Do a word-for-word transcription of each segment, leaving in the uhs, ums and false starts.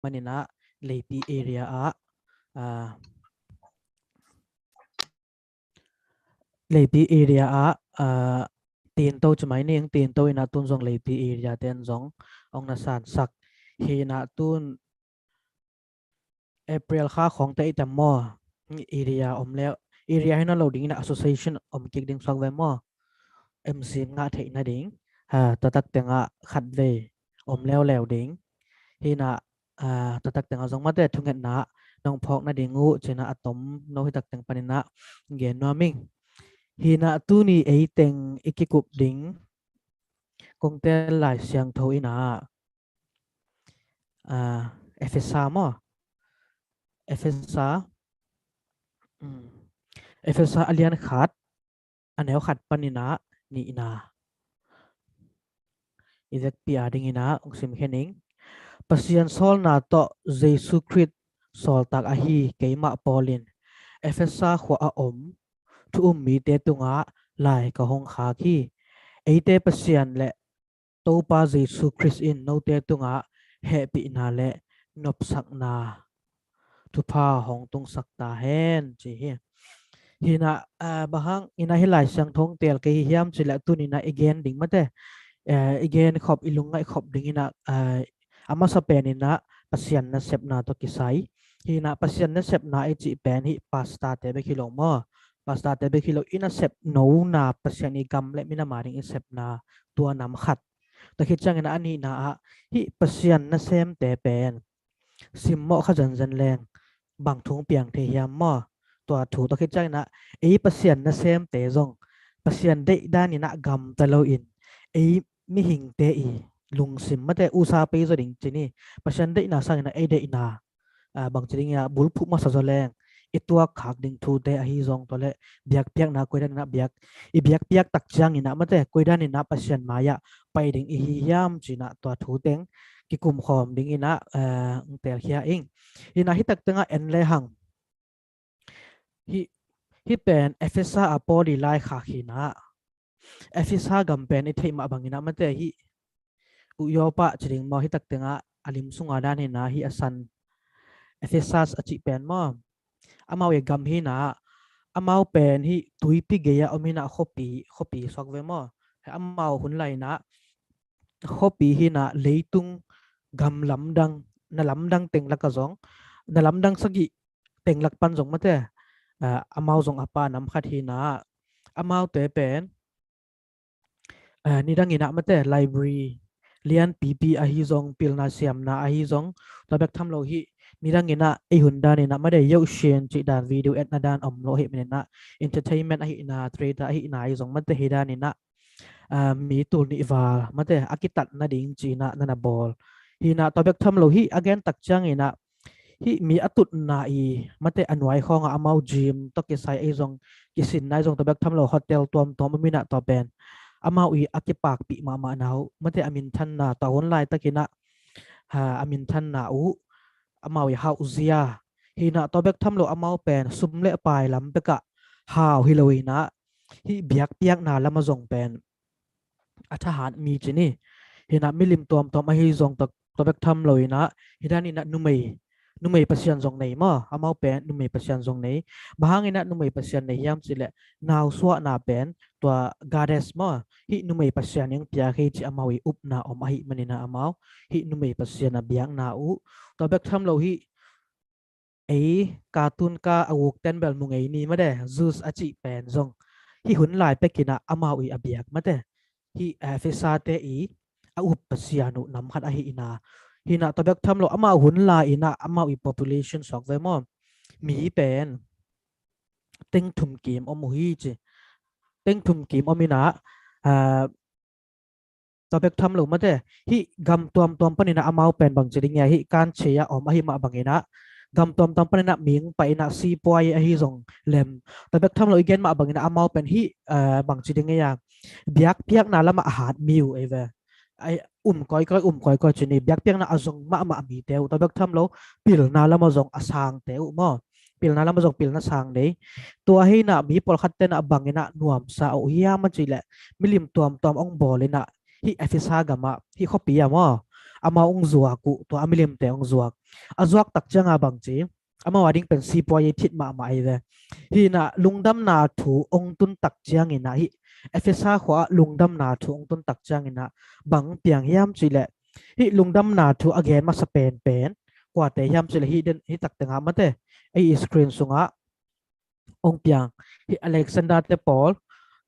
maninah leipi area ah, ah, leipi area ah, ah, tinto ci mai ning, tinto inah tun zong leipi area ten zong hong na sansak. Hinah tun April kha khawngte i tam maw? Area om leu, area hi na lo ding inah association om kik ding suak ve maw? M C ngah theih nading, ha, tua tak tengah khat vei om leuleu ding. Hinah, ah, tua tak tengah zong mate thungetna nong phawk nading uh cinah a tom no hi tak teng paninah gen nuam ing. Hinah tuni ei teng i kikup ding kong tel Lai Siangtho inah, ah, Efesa maw? Efesa, mm, Efesa a lian khat, a neu khat paninah nihna i vekpi a dinginah hong sim khe ning. Pasian sawlna tawh Jesu Khrist sawltak ahi keimah Paul in Efesa khua a om thu um mite tungah lai ka hong khak hi. Eite Pasian le Topa Jesu Khrist in note tungah hehpihna le nopsakna thupha hong tungsak ta hen, ci hi. Hinah, ah, bang hang inah hih Lai Siangtho hong tel kei hi hiam cih leh tuni inah i gen ding mate, eh, i gen khop, i lungngaih khop ding inah, ah, a masa pen inah Pasian nasepna tawh kisai. Hinah Pasian nasepna i cih pen hih pastor-te bek hi lo maw? Pastor-te bek hi lo, i nasep nona Pasian i gam le minam a ding i sepna, tua nam khat. Tua khit ciangin a nihna ah hih Pasian nasemte pen simmawh kha zenzen leng bang thu hong piang thei hiam maw? Tua thu tua khit ciangin ah ei Pasian nasemte zong Pasian deih dan inah gamta loin ei mihingte i lungsim mate usa pei zaw ding ci ni. Pasian deihna sangin ah ei deihna, ah, bangci ding inah bulphuh masa zaw leng i tuak khak ding thute ahi zong tua le biakpiakna koi dan inah biak, i biakpiak tak ciangin ah mate koi dan inah Pasian mai-ah pai ding i hi hiam cinah tua thu teng kikum khawm ding inah, ah, hong telkhia ing. Hinah hih tak tengah en le hang. Hih, hih pen Efesa a Paul i laikhak hinah. Efesa gam pen i theih mah bang inah mate hih uh Yopa ci ding maw, hih tak tengah a lim sunga dan hinah hih a san Efesas a cih pen maw. Amau i gam hinah, amau pen hih tuipi gei-ah om hinah khuapi, khuapi suak ve maw. Amau hun lai inah khuapi hinah leitung gam lamdang, na lamdang teng lakah zong, na lamdang sagih teng lak pan zong mate, ah, amau zong a pa nam khat hinah, amaute pen, ah, nidang inah mate library lianpipi ahi zong, pilna siamna ahi zong, tua bek tham lo hih nidang inah ei hun dan inah mate yohshin cih dan video etna dan om lo ahih maninah entertainment ahihna, theatre ahihna ahi zong mate hi dan inah, ah, mi tul nih val mate a kitat nading cinah na na bawl. Hinah tua bek tham lo hih a gen tak ciang inah hih mi a tutna i mate a nuai khawngah amau gym tawh kisai ahi zong, kisinna ahi zong tua bek tham lo hotel tuamtuam om inah tua pen amau i a kipakpih mahmahna uh mate a minthanna tua hun laitak inah, ha, a minthanna uh amau i hauhzia. Hinah tua bek tham lo amau pen sum le pai lam bekah hau hi lo inah hih biakpiakna lamah zong pen a thahat mi ci ni. Hinah milim tuamtuam ahi zong tua, tua bek tham lo inah hi dan inah numei, numei pasian zong nei maw? Amau pen numei pasian zong nei. Bang hang inah numei pasian nei hiam cih leh nausuahna pen tua goddess maw, hih numei pasian in piak hi ci amau i upna om ahih maninah amau hih numei pasian a biakna uh. Tua bek tham lo hih ei cartoon ka a guk ten bel mu ngei ni mate, Zeus a cih pen zong hih hun lai pek inah amau i a biak mate, hih Efesa-te i a up pasian uh nam khat ahihna. Hinah tua bek tham lo amau hun lai inah amau i population suak ve maw, mi pen teng thum kim om uh hi ci. Teng thum kim om inah, ah, tua bek tham lo mate hih gam tuamtuam paninah amau pen bangci ding ia hih kan cia om ahi mah banginah gam tuamtuam paninah ming pai inah sipuai ahi zong lem. Tua bek tham lo i gen mah banginah amau pen hih, ah, bangci ding ia biakpiakna lamah a hat mi uh ei ve. Ai, um koikoi, um koikoi ci ni, biakpiakna a zong mahmah mite uh. Tua bek tham lo pilna lamah zong a sangte uh maw? Pilna lamah zong pilna sang nei. Tua hinah mi pawlkhat tenah bang inah nuamsa uh hiam a cih leh milim tuamtuam ong bawl inah hih Efesa gamah hih khuapi ah maw, amau hong zuak uh, tua a milimte hong zuak. A zuak tak cianga bang ci, amau a ding pen sipuai ei phit mahmah ei ve. Hi inah lungdamna thu hong tun tak cianginah, hih Efesa khua ah lungdamna thu hong tun tak cianginah bang piang hiam cihleh, hih lungdamna thu a gen masa penpen kuate hiam cihleh, hih den, hih tak tengah mate, ei screen sungah hong piang. Hih Alexander te pawl,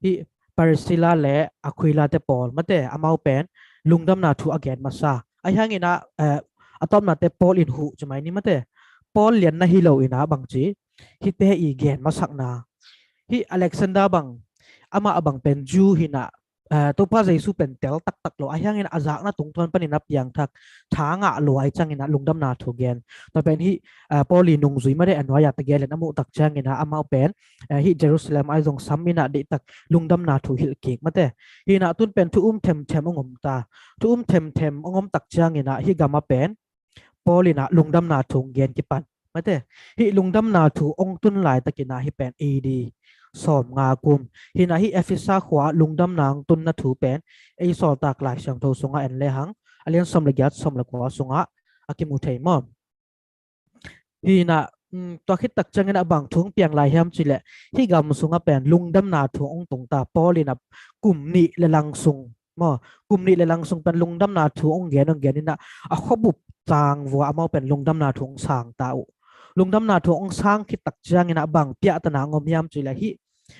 hih Priscilla le Aquila te pawl mate, amau pen lungdamna thu a gen masa. Ahi hanginah, eh, a tawpnate Paul in huh ci mai ni mate. Paul lianna hi lo inah bang ci, hihte i gen masakna. Hih Alexander bang, amah bang pen Jew hinah, eh, Topa Jesu pen tel taktak lo, ahi hangin a zakna tungtawn panin a piangthak, tha ngah lua ahi ciangin ah lungdamna thu gen. Tua pen hih, eh, Paul i nungzui mate a nuai-ah ta gen len a muh tak ciangin ah amau pen, eh, hih Jerusalem ah zong sam inah deihtak lungdamna thu hilh kik mate. Hi inah tun pen thu um themthem hong om ta. Thu um themthem hong om tak ciangin ah hih gam ah pen Paul inah lungdamna thu hong gen kipan mate. Hih lungdamna thu hong tun laitakin ah hih pen A D sawmnga kum. Hi inah hih Efesa khua ah lungdamna hong tunna thu pen ei Sawltak Lai Siangtho sungah en lehang, a lian sawm le giat, sawm le kua sungah a kimu thei maw? Hi inah, mm, tua khit tak ciangin ah bang thu hong piang lai hiam cihleh, hih gam sungah pen lungdamna thu hong tung ta. Paul inah kum nih le lang sung maw, kum nih le lang sung pen lungdamna thu hong gen hong gen inah a khuabup tangvua amau pen lungdamna thu hong sang ta uh. Lungdamna thu hong sang khit tak ciangin ah bang piahtana hong om hiam cihleh, hih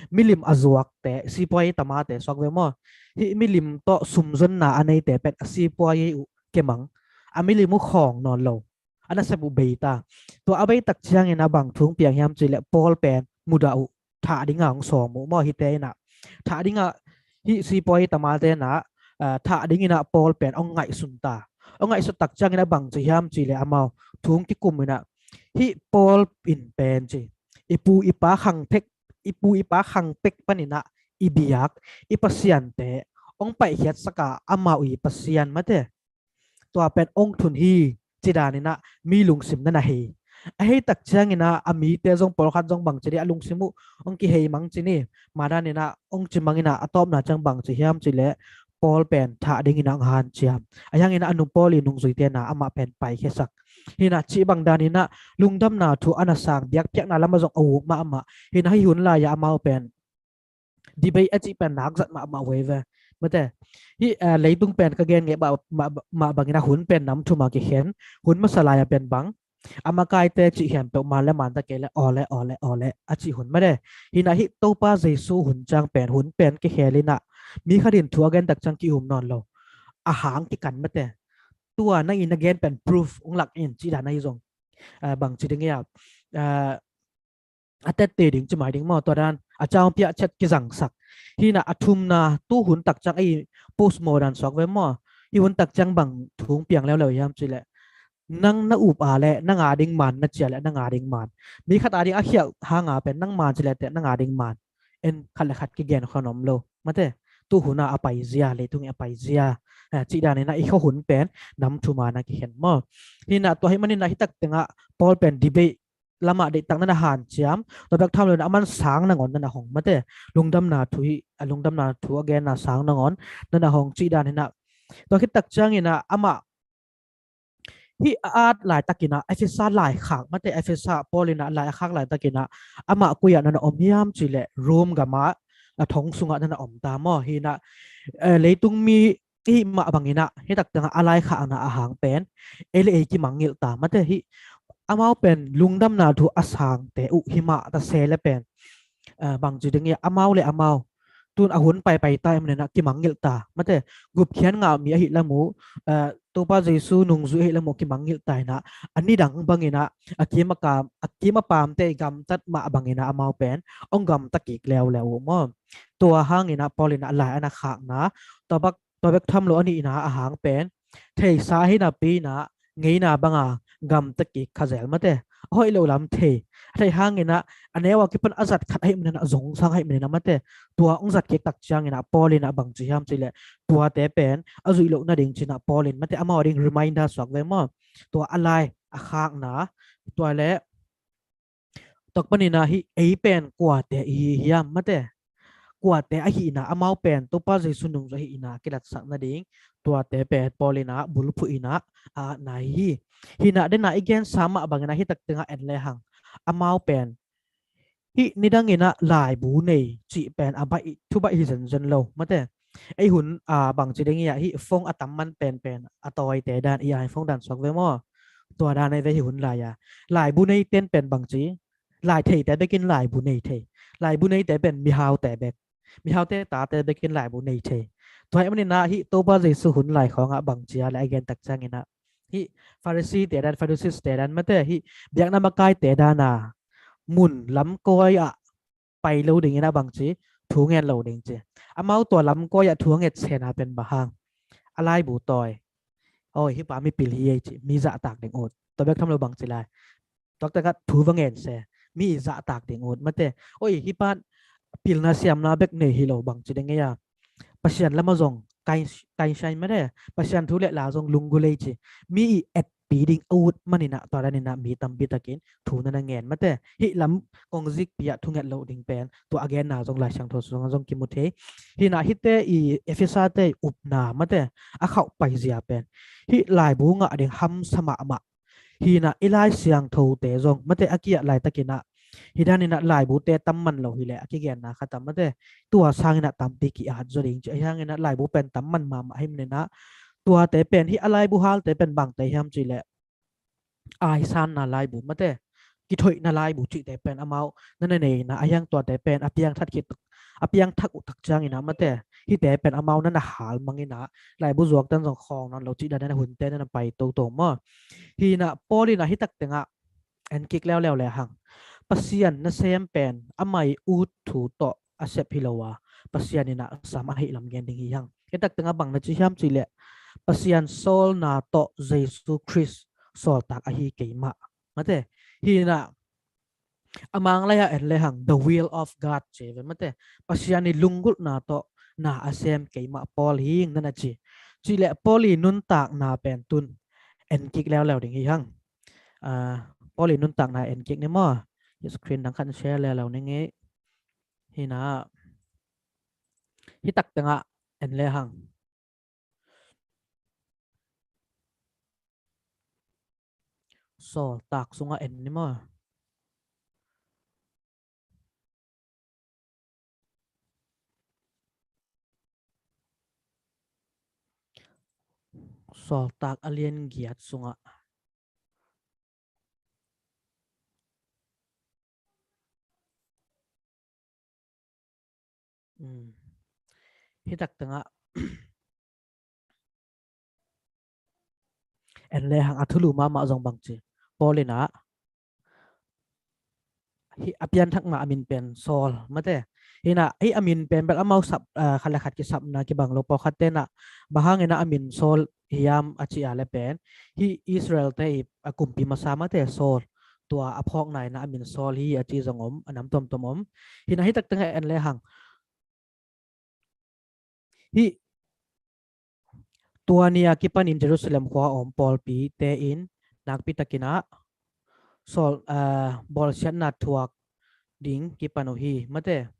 milim a zuakte, sipuai ei tamate suak ve maw? Hih milim tawh sumzonna a neite pen a sipuai ei uh kimang. A milim uh khawng nawn lo, a nasep uh bei ta. Tua a bei tak ciangin ah bang thu hong piang hiam cihleh, Paul pen mudah uh, thah dinga hong sawm uh maw? Hihte inah thah dinga, hih sipuai ei tamate inah, ah, thah ding inah Paul pen hong ngaihsun ta. Hong ngaihsut tak ciangin ah bang ci hiam cihleh, amau thu hong kikum inah, hih Paul in pen ci, i pu i pa khangpek, i pu i pa khangpek panin ah i biak, i pasiante hong paihkhiatsak a, amau i Pasian mate, tua pen hong thun hi, ci dan inah mi lungsim na na hei. A hei tak ciangin ah a mite zong pawlkhat zong bang ci dih, a lungsim uh hong kihei mang ci ni. Mah dan inah hong ci mang inah a tawpna ciang bang ci hiam cihleh, Paul pen thah ding inah hong hanciam. Ahi hangin ah a nu Paul i nungzuite inah amah pen paikhiasak. Hi inah cih bang dan inah lungdamna thu a na sang, biakpiakna lamah zong a uk mahmah. Hi inah hih hun lai-ah amau pen debate a cih pen nak zat mahmah uh ei ve mate. Hih, eh, leitung pen ka gen ngei mah, mah, mah bangin ah hun pen nam thum a kikhen. Hun masa lai-ah pen bang, a makaite cih khempeuh man le man ta kei le, aw le, aw le, aw le, a cih hun mate. Hi inah hih Topa Jesu hun ciang pen, hun pen kikhel inah mi khat in thu a gen tak ciang ki-um nawn lo, a hang kikan mate. Tua nang in a gen pen proof hong lak in, ci dan ahi zong, ah, bang ci ding ia, ah, a tette ding ci mai ding maw, tua dan a ciang piah ciat kizangsak. Hi inah a thumna, tu hun tak ciang ei postmodern suak ve maw? Hih hun tak ciang bang thu hong piang leuleu hiam cihleh, nang na up a le nang a ding man, na ci a le nang a ding man. Mi khat a ding a khialh hanga pen nang man ci le teh nang a ding man. En khat le khat kigen khawm om lo mate. Tu hun a a paizia, leitung i a paizia, eh, cih dan inah i khuahun pen nam thum a na kikhen maw? Hi inah tua hih man inah hih tak tengah Paul pen debate lamah deihtak na na hanciam. Tua bek tham lo inah a man sang nangawn na na hong mate. Lungdamna thu hih, a lungdamna thu a genna sang nangawn na na hong, cih dan inah. Tua khit tak ciangin ah amah hih a at laitakin ah Efesa laikhak mate, Efesa Paul inah lai a khak laitakin ah amah koi ah na na om hiam cihleh, Rome gam ah a thong sungah na na om ta maw? Hi inah, eh, leitung mi hih mah bangin ah hih tak tengah a laikhakna a hang pen ei le ei kimangngilh ta mate. Hih amau pen lungdamna thu a sangte uh hi mah ta se le pen, eh, bang ci ding ia, amau le amau tun a hun paipai ta ahih manin ah kimangngilh ta mate. Gupkhiat ngah mi ahih lam uh, eh, Topa Jesu nungzui ahih lam uh kimangngilh ta inah, a nidang bangin ah a kim a kam, a kim a pamte i gamtat mah bangin ah amau pen hong gamta kik leuleu uh maw? Tua hangin ah Paul inah lai a na khakna, tua bek, tua bek tham lo a nihna a hang pen theisa hi napi inah ngeina banga gamta kik kha zel mate. A hoih loh lam thei, a theih hangin ah a neu a kipan a zat khat ahih manin ah, a zong sang ahih manin ah mate. Tua hong zat kik tak ciangin ah Paul inah bang ci hiam cihleh, tuate pen a zuih loh nading ci inah Paul in mate, amau a ding reminder suak ve maw? Tua a lai a khakna, tua le tua panin ah hih ei pen kuate i hi hiam mate. Kuate ahihna, amau pen Topa Jesu nungzui ahihna kilatsak nading Tuate pen Paul in ah bulphuh in ah a nai hi. Hi in ah den ah i gensa mah bangin ah hi tak tengah en lehang amau pen hih nidang in ah laibu nei cih pen a baih, thu baih hi zenzen lo mate. Ei hun a bangci ding i ah hih phone a tam man penpen a tawite dan i iPhone dan suak ve maw? Tua dan ei ve hih hun lai a. Laibu nei ten pen bangci, lai theite bekin laibu nei thei. Laibu neite pen mihaute bek, mihaute tate bekin laibu nei thei. Tua hih manin ah hih Topa Jesu hun lai khawngah bangci a le a gen tak ciangin ah hih Pharisee-te dan, Pharisees-te dan mate, hih biakna makaite dan a mun lamkawi ah pai lo dingin ah bangci, thu nget lo ding ci. Amau tua lamkawi ah thu a nget sena pen bang hang? A laibu tawi. Oi, hih pa mipil hi ei ci, mi zahtak ding ut. Tua bek tham lo bangci lai. Tua tak ah thu va ngen se, mi i zahtak ding ut mate. Oi, hih pa pilna siamna bek nei hi lo bangci ding ei a. Pasian lamah zong kai, kai shai mate. Pasian thu le la zong lunggulh ei ci. Mi i etpi ding a ut manin ah tua danin ah mi tampi takin thu na na ngen mate. Hih lam kong zikpi ah thu nget loh ding pen tua a genna zong Lai Siangtho sungah zong kimu thei. Hi in ah hihte i Efesa-te i upna mate, a khauh paizia pen hih laibu ngah ding hamsa mahmah. Hi in ah i Lai Siangthote zong mate a ki-at laitakin ah hi danin ah laibute tam man lo hi leh a kigenna khat ah mate, tua sangin ah tampi ki-at zaw ding ci. Ahi hangin ah laibu pen tam man mahmah hi manin ah tuate pen hih a laibu halte pen bangte hiam cih leh aisanna laibu mate, kithoihna laibu cihte pen amau na na nei in ah, ahi hang tuate pen a piangthak khit, a piangthak uh tak ciangin ah mate, hihte pen amau na na hal mang in ah laibu zuaktan zong khawng nawn lo cih danin ah hunte na na pai toto maw? Hi in ah Paul in ah hi tak tengah en kik leuleu lehang Pasian nasem pen amah i ut thu tawh a sep hi lo a, Pasian in ah sam ahih lam gen ding hi hang. Hi tak tengah bang na ci hiam cih leh Pasian sawlna tawh Jesu Khrist sawltak ahi keimah mate. Hi in ah a Manglai ah en lehang the will of God ci ve mate. Pasian i lunggulhna tawh na a sem keimah Paul hi ing na na ci. Cih leh Paul i nuntakna pen tun en kik leuleu ding hi hang. Ah, Paul i nuntakna en kik ni maw? Hi screen dang khat share leuleu ni ngei. Hi in ah hi tak tengah en lehang Sawltak sungah en ni maw? Sawltak a lian giat sungah. Um. Hi tak tengah en lehang a thulu mahmah zong bang ci. Paul in ah hih a pianthakna a min pen Saul mate. Hi in ah hih a min pen bel amau sap, ah, khat le khat kisapna kibang lo, pawlkhatte in ah bang hangin ah a min Saul hiam a cih a le pen hih Israel-te i a kumpi masa mate Saul, tua a phawkna in ah a min Saul hi a ci zong om, a nam tuamtuam om. Hi in ah hi tak tengah en lehang hih tua ni a kipanin Jerusalem khua a om pawlpite in nakpi takin ah Saul, ah, bawlsiatna thuak ding kipan uh hi mate.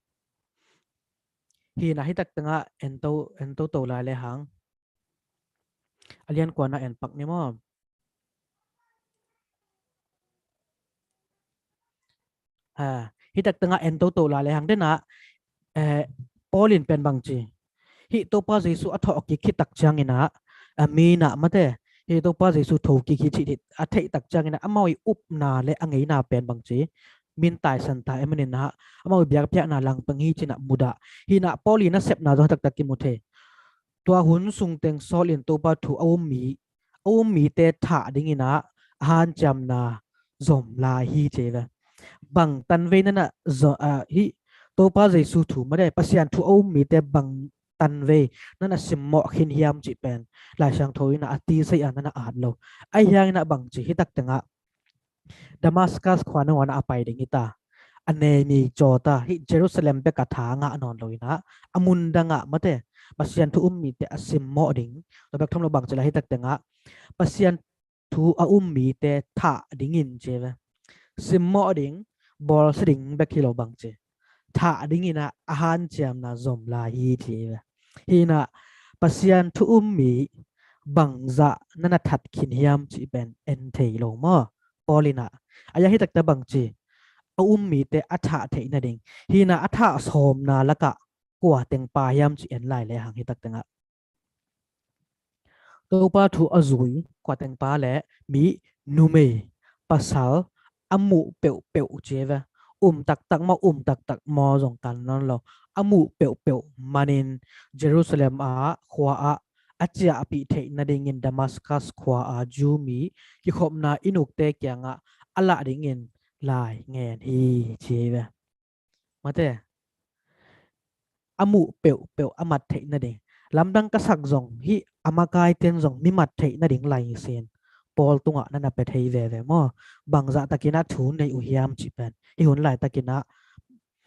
Hi in ah hi tak tengah en to, en toto lai lehang a lian kuana en pak ni maw? Ah, hi tak tengah en toto lai lehang den ah, eh, Paul in pen bang ci. Hih Topa Jesu a thawh kik khit tak ciangin ah, a mi in ah mate, hih Topa Jesu tho kik hi cih a theih tak ciangin ah amau i upna le a ngeina pen bang ci, min taisan ta ahih manin ah amau i biakpiakna langpang hi ci in ah mudah. Hi in ah Paul i nasepna zong hi taktak kimu thei. Tua hun sungteng Saul in Topa thu a um mi, a um mite thah dingin ah a hanciamna zom lai hi ci ve. Bang tanvei na na zo-, ah, hih Topa Jesu thu mate, Pasian thu a um mite bang tanvei na na simmawh khin hiam cih pen Lai Siangtho in ah a tisa a na na at lo. Ahi hangin ah bang ci, hi tak tengah Damascus khua nangawn ah a pai ding hi ta. A nei mi caw ta, hih Jerusalem bek a tha ngah nawn lo in ah a mun dang ah mate, Pasian thu um mite a simmawh ding. Tua bek tham lo bang ci lai hi tak tengah Pasian thu a um mite thah dingin ci ve. Simmawh ding, bawlsia ding bek hi lo bang ci. Thah dingin ah a hanciamna zom lai hi ci ve. Hi in ah Pasian thu um mi bangzah na na that khin hiam cih pen en thei lo maw? Paul in ah, a yang hi taktak bang ci, a um mite a thah theih nading, hi in ah a thah sawmna lakah kua teng pa hiam cih en lai lehang hi taktak ah Topa thu a zui kua teng pa le mi, numei, pasal, a muh peuhpeuh ci ve. Um taktak maw, um taktak maw zong kan nawn lo. A muh peuhpeuh manin Jerusalem ah khua ah a ciahpih theih nadingin Damascus khua ah Jew mi kikhopna inn ukte kiangah a lah dingin lai ngen hi ci ve. Mate, a muh peuhpeuh a mat theih nading, lamdang ka sak zong hih a makaiten zong mi mat theih nading laisin Paul tungah na na pia thei veve maw? Bangzah takin ah thu nei uh hiam cih pen, hih hun laitakin ah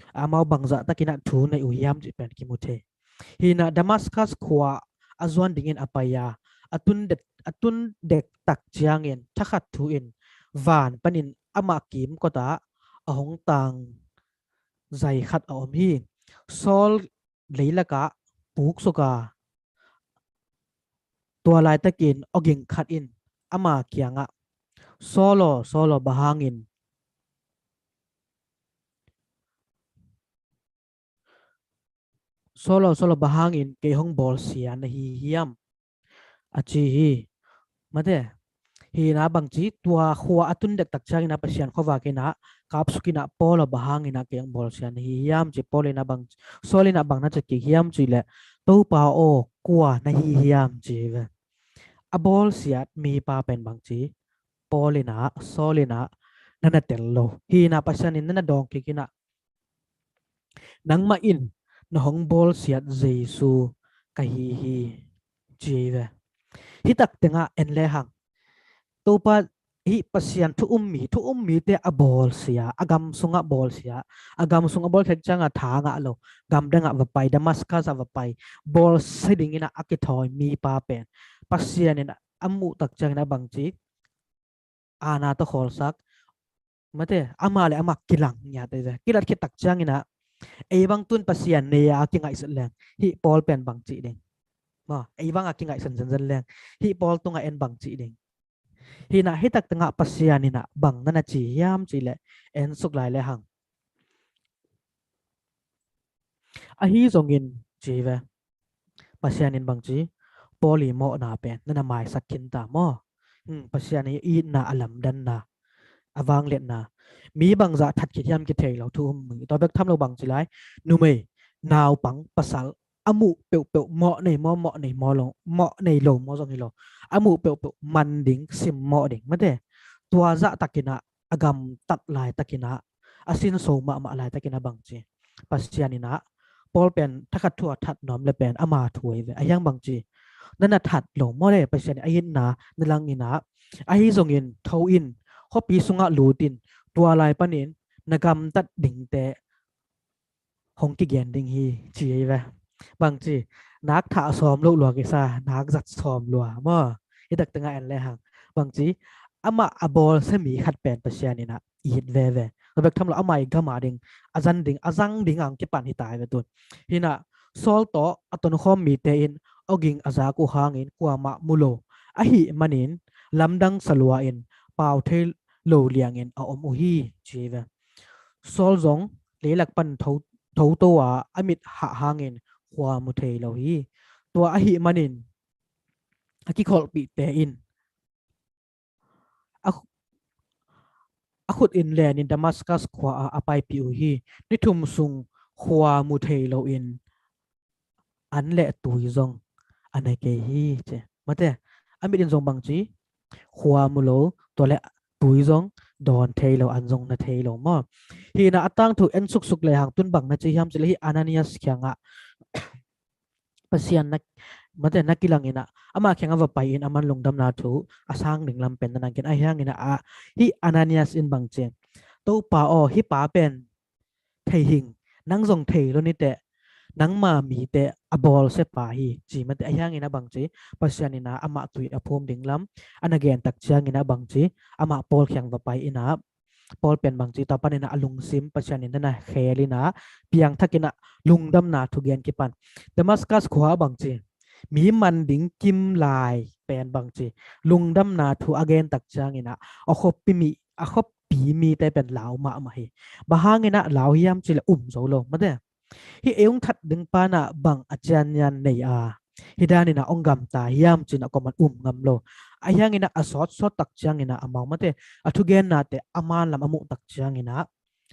amau bangzah takin ah thu nei uh hiam cih pen kimu thei. Hi in ah Damascus khua a zuan dingin a pai a, a tun dek, a tun dektak ciangin thakhat thu in van panin amah kimkot ah a hong tang zai khat a om hi. Saul leilakah puksuk a, tua laitakin awging khat in ama kiangah, "Saul aw, Saul aw, bang hangin, Saul aw, Saul aw, bang hangin kei hong bawlsia na hi hiam?" a ci hi. Mate, hi in ah bang ci, tua khua a tun dektak ciangin ah Pasian khuavak in ah kapsuk in ah, "Paul aw, bang hangin ah kei hong bawlsia na hi hiam?" ci. Paul in ah bang, Saul in ah bang na ci kik hiam cih leh, "Topa aw, kua na hi hiam?" ci ve. A bawlsiat mipa pen bang ci, Paul in ah, Saul in ah na na tel lo. Hi in ah Pasian in na na dawng kik in ah, "Nangmah in na hong bawlsiat Jesu ka hi hi," ci ve. Hih tak tengah en lehang, Topa, hih Pasian thu um mi, thu um mite a bawlsia, a gam sungah bawlsia, a gam sungah bawl khek ciangah tha ngah lo, gamdangah va pai, Damascus ah va pai, bawlsia dingin ah a kithawi mipa pen Pasian in a muh tak ciangin ah bang ci, aana tawh khawlsak, mate, amah le amah kilang ngiat ei ve. Kilat khit tak ciangin ah, ei bang tun Pasian nei a kingaihsut leng, hih Paul pen bang cih ding? Maw, ei bang a kingaihsun zenzen leng, hih Paul tungah en bang cih ding? Hi in ah hih tak tengah Pasian in ah bang na na ci hiam cih leh, en suk lai lehang, "Ahi zongin," ci ve, Pasian in bang ci, "Paul i mawhna pen na na maisak khin ta maw?" Hmm, Pasian i itna, a lamdanna, a vangliatna. Mi bangzah that khit hiam kithei lo thu um mi. Tua bek tham lo bang ci lai, numei, naupang, pasal, a muh peuhpeuh, mawh nei maw, mawh nei maw lo, mawh nei lo maw zong hi lo, a muh peuhpeuh man ding, simmawh ding, mate, tua zah takin ah a gamtat laitakin ah, a sinso mahmah laitakin ah bang ci, Pasian in ah Paul pen thakhat thu a that nuam le pen ama thu ahi ve. A hiang bang ci, "Na na that lo maw le, Pasian in a itna na langin ah, ahi zongin tho in, khuapi sungah lut in, tua lai panin na gamtat dingte hong kigen ding hi," ci ahi ve. Bang ci, nak thah sawm loh lua kisa, nak zat sawm lua maw? Hih tak tengah en lehang, bang ci, amah a bawlsia mi khat pen Pasian in ah it veve. Tua bek tham lo, amah i gam a ding, a zan ding, a zang ding a hong kipan hi ta hi ve tun. Hi in ah Saul tawh a tonkhawm mite in awging a zak uh hangin kuamah mu lo ahih manin lamdang sa lua in pau thei lo liangin a om uh hi, ci ve. Saul zong leilak pan tho, tho to a, a mit hah hangin khua mu thei lo hi. Tua ahih manin a kikholhpihte in a, a khut in lenin Damascus khua ah a paipih uh hi. Ni thum sung khua mu thei loin an le tui zong a ne kei hi, ci. Mate, a mit in zong bang ci, khua mu lo, tua le tui zong dawn thei lo, an zong na thei lo maw? Hi in ah a tangthu en suksuk lehang tun bang na ci hiam cih leh, hih Ananias kiangah Pasian na, mate, na kilang in ah, amah kiangah va pai in, aman lungdamna thu a sang ding lam pen na nang ken. A hiang in ah, hih Ananias in bang ci, "Topa aw, hih pa pen thei hing, nang zong thei lo ni teh, nangma mite a bawlsia pa hi," ci. Mate, a hiang in ah bang ci, Pasian in ah amah tui a phum ding lam a na gen tak ciangin ah bang ci, amah Paul kiang va pai in ah, Paul pen bang ci, tua panin ah a lungsim Pasian in na na khel in ah, piangthak in ah lungdamna thu gen kipan. Damascus khua ah bang ci, mi man ding kim lai pen bangci lungdamna thu a gen tak ciangin ah a khoppi mi, a khoppi mite pen lau mahmah hi. Bang hangin ah lau hiam cih leh um zo lo mate. Hih ei hong that ding pan ah bang a ciannian nei a, hih danin ah hong gamta hiam ci-in ah kuaman um ngam lo. Ahi hangin ah a sawtsawt tak ciangin ah amau mate, a thugennate a man lam a muh tak ciangin ah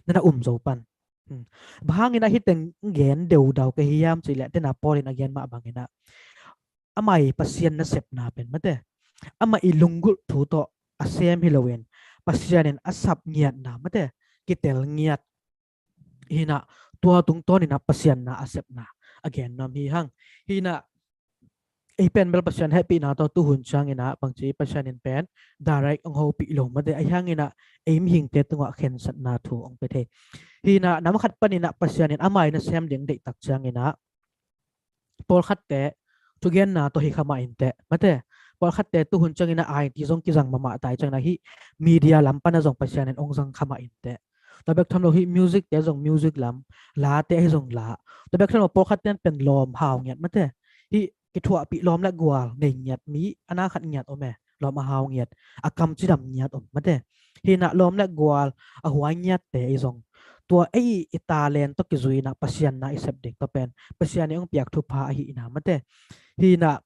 na na um zo pan. Hmm. Bang hangin ah hih teng gen deudau ka hi hiam cih leh, tena Paul in a gen mah bangin ah amah i Pasian nasepna pen mate, amah i lunggulh thu tawh a sem hi loin, Pasian in a sap ngiatna mate, kitel ngiat hi-in ah, tua tungtawnin ah Pasian na a sepna a gen nuam hi hang. Hi-in ah ei pen bel Pasian hehpihna tawh tuhun ciangin ah bangci Pasian in pen direct hong hopih lo mate, ahi hangin ah ei mihingte tungah khensatna thu hong pia thei. Hi-in ah nam khat panin ah Pasian in amah i nasem ding deih tak ciangin ah pawlkhatte thugenna tawh hi kha mah inteh mate. Pawlkhatte tuhun ciangin ah I T zong kizang mahmah ta hi ciangin ah hih media lam pan ah zong Pasian in hong zang kha mah inteh. Tua bek tham lo hih music te zong music lam, late ahi zong la. Tua bek tham lo pawlkhatte pen lawm hau ngiat mate. Hih kithuahpih lawm le gual nei ngiat, mi a na khat ngiat om e, lawm a hau ngiat, a kam cidam ngiat om mate. Hi-in ah lawm le gual a huai ngiatte i zong, tua ei i talent tawh kizui-in ah Pasian na i sep ding tawh pen Pasian i hong piak thupha ahi-in ah mate. Hi-in ah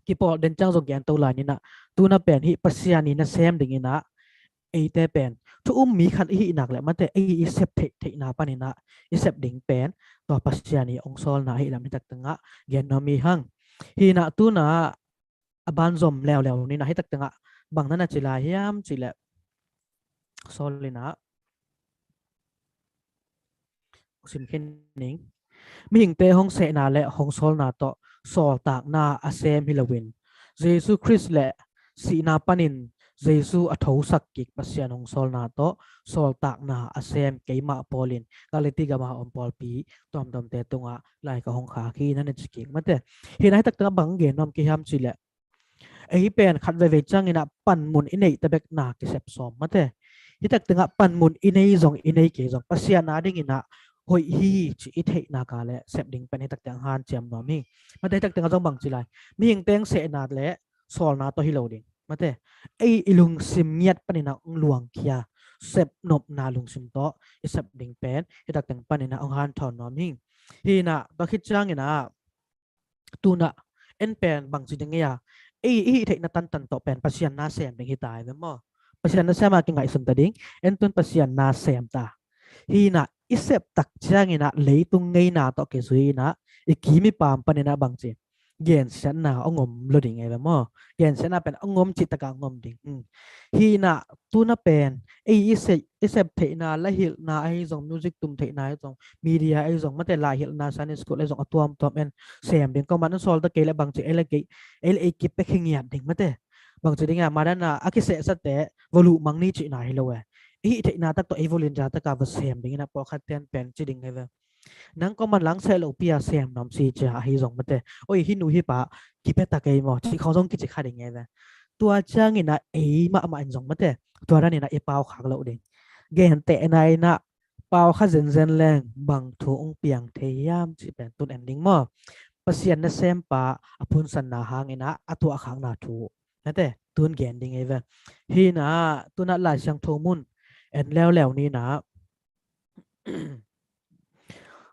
kipawl den ciang zong gen to lai ni-in ah, tu-in ah pen hih Pasian i nasem dingin ah eite pen thu um mi khat i hih nak leh mate, ei i sep theih theihna panin ah i sep ding pen tua Pasian i hong sawlna ahi lam hi tak tengah gen nuam hi hang. Hi-in ah tu-in ah a ban zom leuleu ni-in ah hi tak tengah bang na na ci lai hiam cih leh, sawl in ah sim khin ning. Mihingte hong sehna le hong sawlna tawh sawltakna a sem hi loin, Jesu Khrist le sihna panin Jesu a thosak kik Pasian hong sawlna tawh sawltakna a sem keimah Paul in Galati gama om pawlpi tuamtuamte tungah lai ka hong khak hi na na ci kik mate. Hi-in ah hi tak tengah bang gen nuam ka hiam cih leh, ei pen khat veivei ciangin ah panmun i neih ta bek na kisep sawm mate. Hi tak tengah panmun i nei zong i nei kei zong Pasian a dingin ah hoih hi ci i theih nak leh sep ding pen hi tak tengah hanciam nuam hi. Mate, hi tak tengah zong bang ci lai, mihingte hong sehna le sawlna tawh hi lo ding mate. Ei i lungsim ngiat panin ah hong luangkhia, sep nopna lungsim tawh i sep ding pen hi tak teng panin ah hong hanthawn nuam hi. Hi-in ah tua khit ciangin ah tu-in ah en pen bangci ding ei a, ei i hih theihna tantan tawh pen Pasian na sem ding hi ta hi ve maw. Pasian nasem a kingaihsun ta ding. En tu-in Pasian na sem ta. Hi-in ah i sep tak ciangin ah leitung ngeina tawh kizui-in ah i kim i paam panin ah bangci gensiatna hong om lo ding ei ve maw. Gensiatna pen hong om cih tak a hong om ding. Hmm. Hi-in ah tu-in ah pen ei i sep, i sep theihna, la hilhna ahi zong, music tum theihna ahi zong, media ahi zong mate, la hilhna, Sunday school ahi zong a tuamtuam en sem ding. Kuaman hong sawl ta kei leh bangci ei le kei, ei le ei kipia khingiat ding mate. Bangci ding a, madan a a kisehsate va luh mang ni cihna hi lo e. I hih theihna tak tawh ei volunteer tak a va sem dingin ah pawlkhat ten pen ci ding hi ve. Nang kuaman lang seh lopi a sem nuam si cia ahi zong mate. Oi, hih nu hih pa kipia ta kei maw ci khawng zong kici kha ding hi ve. Tua ciangin ah ei mahmah in zong mate, tua danin ah i pau khak loh ding. Gentehna in ah pau kha zenzen leng bang thu hong piang thei hiam cih pen tu-in en ding maw. Pasian nasempa a phunsanna hangin ah a tuahkhakna thu mate, tu-in gen ding hi ve. Hi-in ah tu-in ah Lai Siangtho mun en leuleu ni-in ah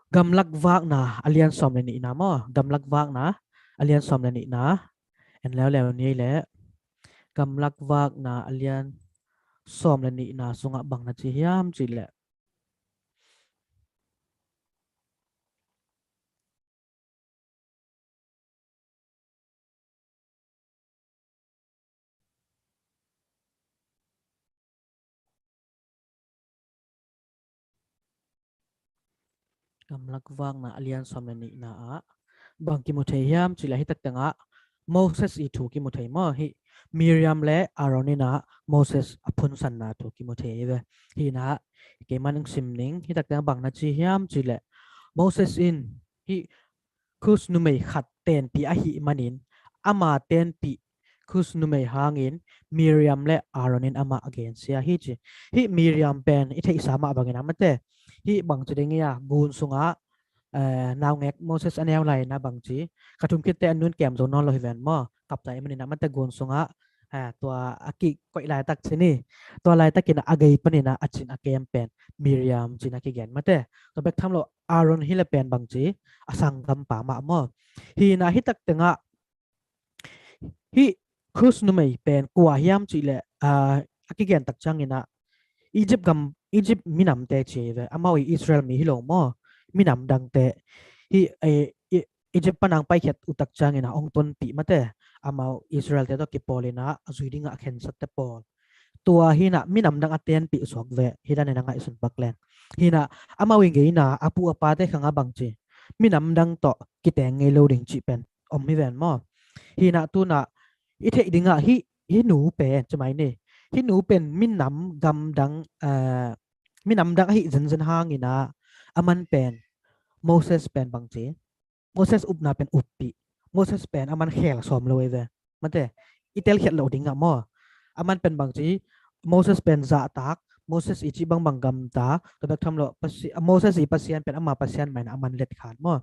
Gamlak Vakna a lian sawm le nihna maw. Gamlak Vakna a lian sawm le nihna en leuleu ni leh, Gamlak Vakna a lian sawm le nihna sungah bang na ci hiam cih leh, Gamlak Vakna a lian sawm le nihna ah bang kimu thei hiam cih leh, hi tak tengah Moses i thu kimu thei maw. Hih Miriam le Aaron in ah Moses a phunsanna thu kimu thei hi ve. Hi-in ah keiman hong sim ning. Hi tak tengah bang na ci hiam cih leh, Moses in hih Kush numei khat tenpih ahih manin, ama tenpih Kush numei hangin Miriam le Aaron in amah a gensia hi ci. Hih Miriam pen i theihsa mah bangin ah mate, hih bangci ding hi a, gun sungah eh, naungek Moses a neu lai-in ah bangci, ka thum khitte a nun kem zo nawn lo hi ven maw. Kapta i manin ah mate gun sungah, eh, tua a kikoih laitak ci ni. Tua laitakin ah a gei panin ah a cin a kem pen Miriam ci-in ah kigen mate. Tua bek tham lo Aaron hi le pen bangci, a sanggampa mah maw. Hi-in ah hi tak tengah hih Cush numei pen kua hiam cih leh, ah, a kigen tak ciangin ah Egypt gam, Egypt minamte ci ve. Amau i Israel mi hi lo maw, minam dangte. Hih, eh, i, Egypt pan a hong paikhiat uh tak ciangin ah hong tonpih mate, amau Israelte tawh kipawlin ah a zui dingah a khensatte pawl. Tua hi-in ah minam dang a tenpih suak ve, hi danin a ngaihsun pak leng. Hi-in ah amau i ngeina, a pu a pate khangah bangci, minam dang tawh kiteng ngei lo ding cih pen om hi ven maw. Hi-in ah tu-in ah i theih dingah hih, hih nu pen, ci mai ni. Hih nu pen minam gamdang, eh, minam dang ahih zenzen hangin ah aman pen Moses pen bangci, Moses upna pen uppih. Moses pen aman khel sawm lo ei ve. Mate, i telkhiat loh dingah maw. Aman pen bangci, Moses pen zahtak, Moses i cih bangbang gamta, tua bek tham lo, Pasi-, Moses i Pasian pen ama Pasian mah in ah aman letkhan maw.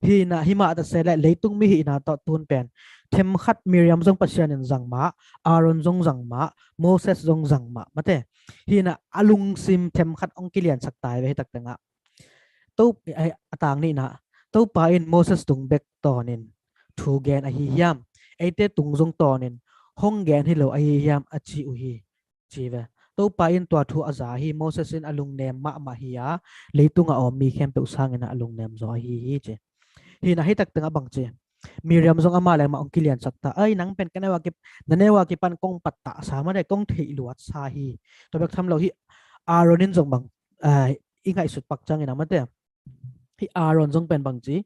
Hi-in ah, hi mah ta se leh leitung mi hihna tawh tu-in pen themkhat Miriam zong Pasian in zang mah, Aaron zong zang mah, Moses zong zang mah, mate. Hi-in ah a lungsim themkhat hong kiliansak ta ei ve hi tak tengah. To, eh, a tang nihna, Topa in Moses tung bek tawnin thu gen ahi hiam, eite tung zong tawnin hong gen hi lo ahi hiam a ci uh hi, ci ve. Topa in tua thu a za hi. Moses in a lungnem mahmah hi a, leitung a om mi khempeuh sangin ah a lungnem zaw ahi hi, ci. Hi-in ah hi tak tengah bangci, Miriam zong amah le amah hong kiliansak ta. Ai, nang pen ka neu a kip-, na neu a kipan kong pattahsa mate, kong theihluatsa hi. Tua bek tham lo hih Aaron in zong bang, ah, i ngaihsut pak ciangin ah mate, hih Aaron zong pen bangci,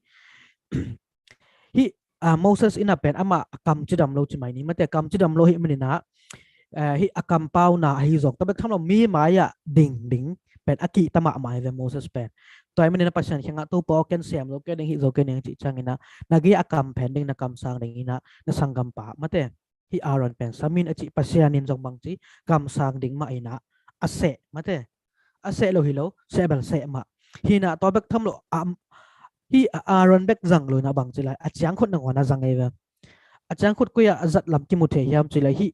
hih, ah, Moses in ah pen amah a kam cidam lo ci mai ni mate, kam cidam lo ahih manin ah, eh, hih a kampauna ahi zong, tua bek tham lo mi mai-ah ding ding pen a kihta mahmah hi ve Moses pen. Tua ahih manin ah Pasian kiangah, Topa aw, ken sem zo kei ning, hih zo kei ning, cih ciangin ah na gei a kam phen ding, na kamsang dingin ah na sanggampa mate, hih Aaron pen sam in a cih. Pasian in zong bangci, kamsang ding mah in ah a seh mate. A seh lo hi lo, seh bel seh mah. Hi-in ah tua bek tham lo, am, hih Aaron bek zang lo-in ah bangci lai, a ciangkhut nangawn a zang ei ve. A ciangkhut koi-ah a zat lam kimu thei hiam cih leh hih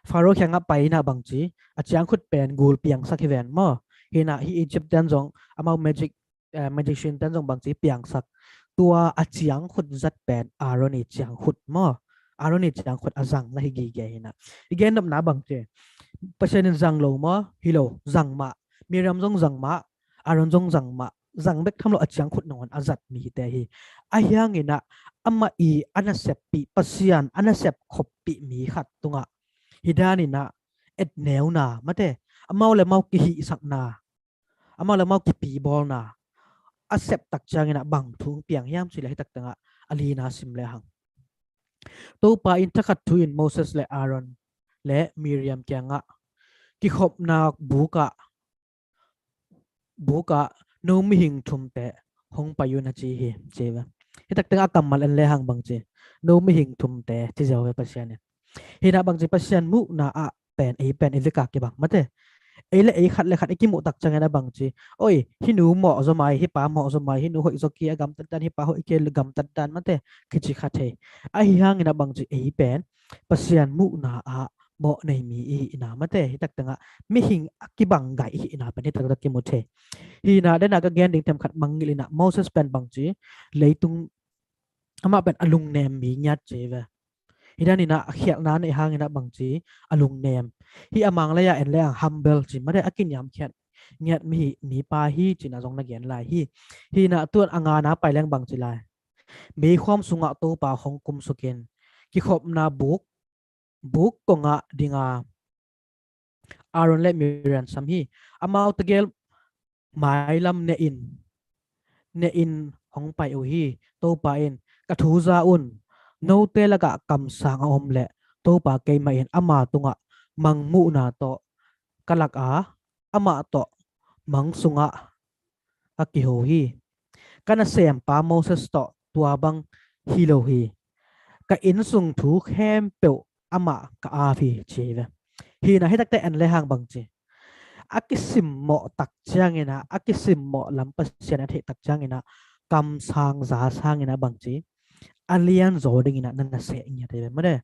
Pharaoh kiangah pai-in ah bangci, a ciangkhut pen gul piangsak hi ven maw. Hi-in ah hih Egypt ten zong amau magic, eh, magician ten zong bangci piangsak. Tua a ciangkhut zat pen Aaron i ciangkhut maw. Aaron i ciangkhut a zang na hi gige hi-in ah. I gennopna bangci, Pasian in zang lo maw, hi lo, zang mah. Miriam zong zang mah, Aaron zong zang mah. Zang bek tham lo, a ciangkhut nangawn a zat mite hi. Ahi hangin ah amah i a naseppih, Pasian a nasep khoppih mi khat tungah hi danin ah etneuna mate, amau le amau kihihsakna, amau le amau kipibawlna a sep tak ciangin ah bang thu hong piang hiam cih leh hi tak tengah a lina sim le hang. Topa in thakhat thu-in Moses le Aaron le Miriam kiangah, kikhopna bukah, bukah no mihing thumte hong pai un a ci hi, ci ve. Hi tak tengah a kammal en le hang bangci, no mihing thumte ci ziau ve Pasian in. Hi-in ah bangci, Pasian muhna ah pen, ei pen i vekpi bang mate, ei le ei khat le khat i kimuh tak ciangin ah bangci, oi, hih nu mawh zaw mai, hih pa mawh zaw mai, hih nu hoih zaw kei a gamtat dan, hih pa hoih kei a gamtat dan mate, kici kha thei. Ahi hangin ah bangci, ei pen Pasian muhna ah mawh nei mi i hihna mate, hi tak tengah mihing a kibang gai i hihna pen hi taktak kimu thei. Hi-in ah, den a ka gen ding themkhat mangngilh in ah, Moses pen bangci, leitung, amah pen a lungnem mi ngiat ci ve. Hi danin ah a khialhna neih hangin ah bangci, a lungnem. Hih a Manglai-ah en le hang humble ci mate, a kiniamkhiat ngiat mi hi, mipa hi ci-in ah zong na gen lai hi. Hi-in ah tu-in a ngana pai leng bangci lai, meikhuam sungah Topa hong kumsukin, kikhopna buk, buk kongah ding a, Aaron le Miriam sam hi. Amau tegel mailam ne in, ne in hong pai uh hi. Topa in, ka thu za un, note lakah kamsang a om leh Topa keimah in ama tungah mangmuhna tawh ka lak a, amah tawh mang sungah ka kiho hi. Ka nasempa Moses tawh tua bang hi lo hi. Ka innsung thu khempeuh amah ka ap hi, ci hi ve. Hi-in ah hi takte en le hang bangci, a kisimmawh tak ciangin ah, a kisimmawh lam Pasian a theih tak ciangin ah, kamsang zasang in ah bangci a lianzaw dingin ah na na seh ngiat hi ve mate.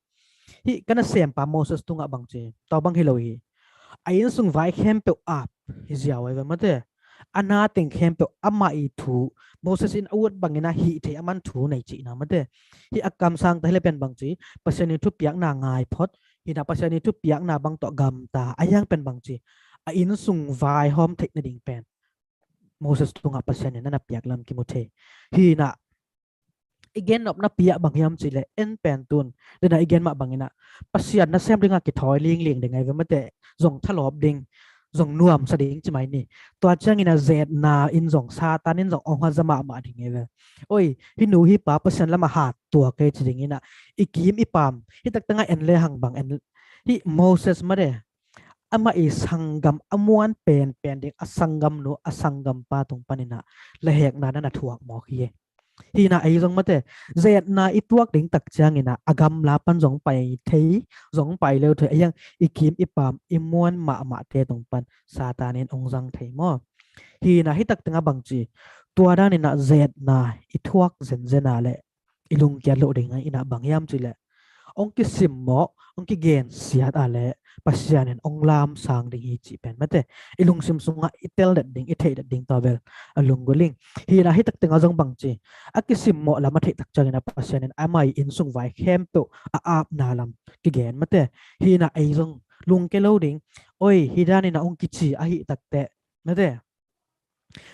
Hih ka nasempa Moses tungah bangci tua bang hi lo hi. A innsung vai khempeuh ap hi ziau hi ve mate. A na teng khempeuh amah i thu, Moses in a ut bangin ah hih thei a man thu nei cihna mate. Hih a kamsang ta hi le pen bangci Pasian in thupiakna ngai phot, hi in ah Pasian in thupiakna bang tawh gamta a hiang pen bangci a innsung vai hawm theih nading pen Moses tungah Pasian in na na piak lam kimu thei. Hi in ah i gen nopna pi ah bang hiam cih leh en pen tun dena i gen mah bangin ah Pasian nasem dingah kithawi lingling ding ahi ve mate. Zong thalawp ding, zong nuamsa ding ci mai ni. Tua ciangin ah zetna in zong Satan in zong ong haza mahmah ding ahi ve. Oi, hih nu hih pa Pasian lamah hat tuak e ci dingin ah i kim i pam. Hih taktak ah en le hang bang en, hih Moses mate, amah i sanggam a muan penpen ding a sanggamnu a sanggampa tung panin ah lahekna na na thuak mawk hi e. Hi in ah ei zong mate, zetna i tuak ding tak ciangin ah a gamla pan zong pai thei, zong pai leu thei a hiang i kim i pam i muan mahmahte tung pan Satan in ong zang thei maw? Hi in ah hih taktak ah bangci tua danin ah zetna i thuak zenzen a leh i lungkiat loh ding in ah bang hiam cih leh ong kisimmawh, ong kigensiat a leh Pasian in ong lamsang ding hi cih pen mate, i lungsim sungah i teldet ding, i theihdet ding tua bel a lunggulh ing. Hi in ah hih taktak ah zong bangci a kisimmawh lam a theih tak ciangin ah Pasian in amah i innsung vai khempeuh a apna lam kigen mate. Hi in ah ei zong lungke lo ding. Oi, hi danin ah ong kici ahih takteh mate,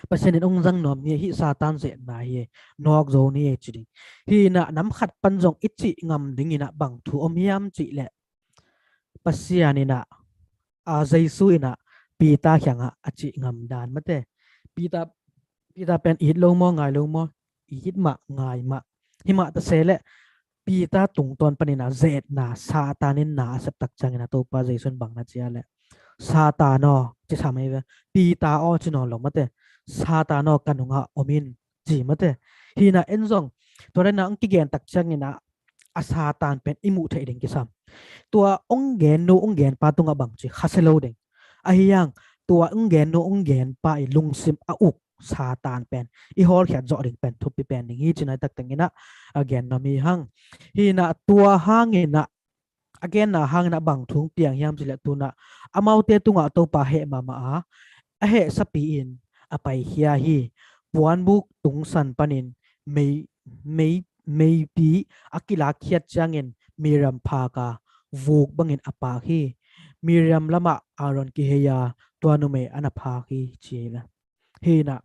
Pasian in ong zang nuam hi, hih Satan zetna hi, nawk zo ni e ci ding. Hi in ah nam khat pan zong i cih ngam dingin ah bang thu om hiam cih leh Pasian in ah, a, Jesu in ah Peter kiangah a cih ngam dan mate. Peter, Peter pen it lo maw, ngai lo maw? It mah, ngai mah. Hi mah ta se leh Peter tungtawn panin ah zetna Satan in na a sep tak ciangin ah Topa Jesu in bang na ci a leh, Satan aw, ci sam ei ve. Peter aw ci nawn lo mate. Satan aw, ka nungah om in, ci mate. Hi in ah en zong tua danin ah ong kigen tak ciangin ah a Satan pen i muh theih ding kisam. Tua ong gennu ong genpa tungah bangci khasia lo ding. A hiang tua ong gennu ong genpa i lungsim a uk Satan pen i hawlkhiat zawh ding pen thupi pen ding hi ci-in ah hih taktak in ah a gen nuam hi hang. Hi in ah tua hangin ah a genna hangin ah bang thu piang hiam cih leh tu-in ah amaute tungah Topa heh mahmah a, a hehsapi in a paikhia hi. Puanbuk tungsan panin mei, mei, meipi a kilakkhiat ciangin Miriam phak a, vuk bangin a pak hi. Miriam lamah Aaron kihei a, tua numei a na phak hi, ci hi ve. Hi in ah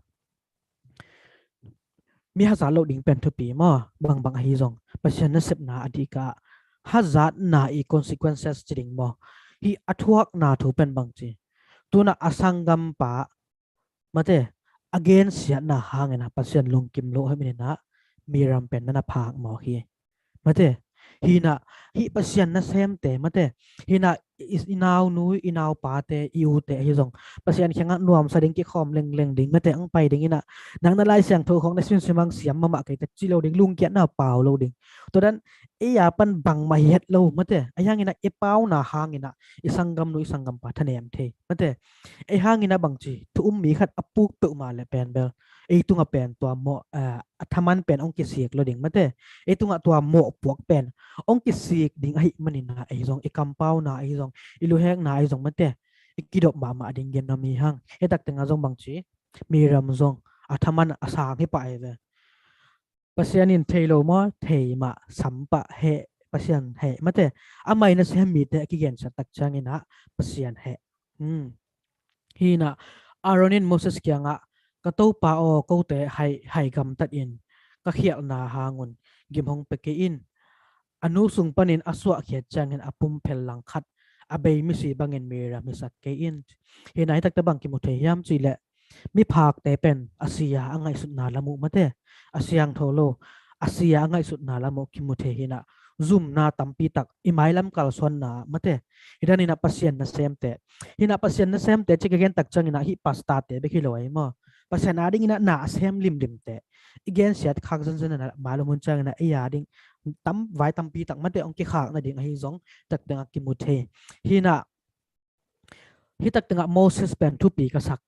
mi hazat loh ding pen thupi maw? Bangbang ahi zong Pasian nasepna a dik ah hazatna i consequences ci ding maw? Hih a thuakna thu pen bangci tu-in ah a sanggampa mate, a gensiatna hangin ah Pasian lungkim loh hi manin ah Miriam pen na na phak mawk hi. Mate, hi in ah hih Pasian nasemte mate, hi in ah i, i naunu, i naupate, i ute ahi zong Pasian kiangah nuamsa ding, kikhawm lengleng ding mate, ong pai dingin ah nang na Lai Siangtho khawng na simsim hang siam mahmah kei ta ci lo ding, lungkiatna pau lo ding. Tua dan ei a pan bangmah hi het lo mate, a hiangin ah i pauna hangin ah i sanggamnu i sanggampa thanem thei mate. Ei hangin ah bangci thu um mi khat a puk peuhmah leh pen bel ei tungah pen tua mawh, eh, a thaman pen ong kisik lo ding mate. Ei tungah tua mawhpuak pen ong kisik ding ahih manin ah ei zong i kampauna ahi zong, i luhekna ahi zong mate, i kidop mahmah ding gen nuam hi hang. Hih taktak ah zong bangci Miriam zong a thaman a sang hi pah hi ve. Pasian in thei lo maw, thei mah, sam pah, heh, Pasian heh mate. Amah i nasem mite a kigensiat tak ciangin ah Pasian heh. Hmm. Hi in ah Aaron in Moses kiangah, ka topa aw, kote hai, hai gamtat in, ka khialhna hang un gim hong pia kei in. A nu sung panin a suahkhiat ciangin a pumphel langkhat a bei misi bangin Miriam hisak kei in. Hi in ah hih taktak bang kimu thei hiam cih leh miphakte pen a si a, a ngaihsutna lam uh mate, a siangtho lo, a si a, a ngaihsutna lam uh kimu thei hi in ah, zumna tampi tak, i mailam kalsuanna mate. Hi danin ah Pasian nasemte, hi in ah Pasian nasemte ci ka gen tak ciangin ah hih pastorte bek hi lo ahi maw? Pasian a dingin ah na a sem limlimte i gensiat khak zenzen in ah mailam hun ciangin ah ei a ding tam, vai tampi tak mate ong kikhak nading ahi zong taktak ah kimu thei. Hi in ah hih taktak ah Moses pen thupi ka sak.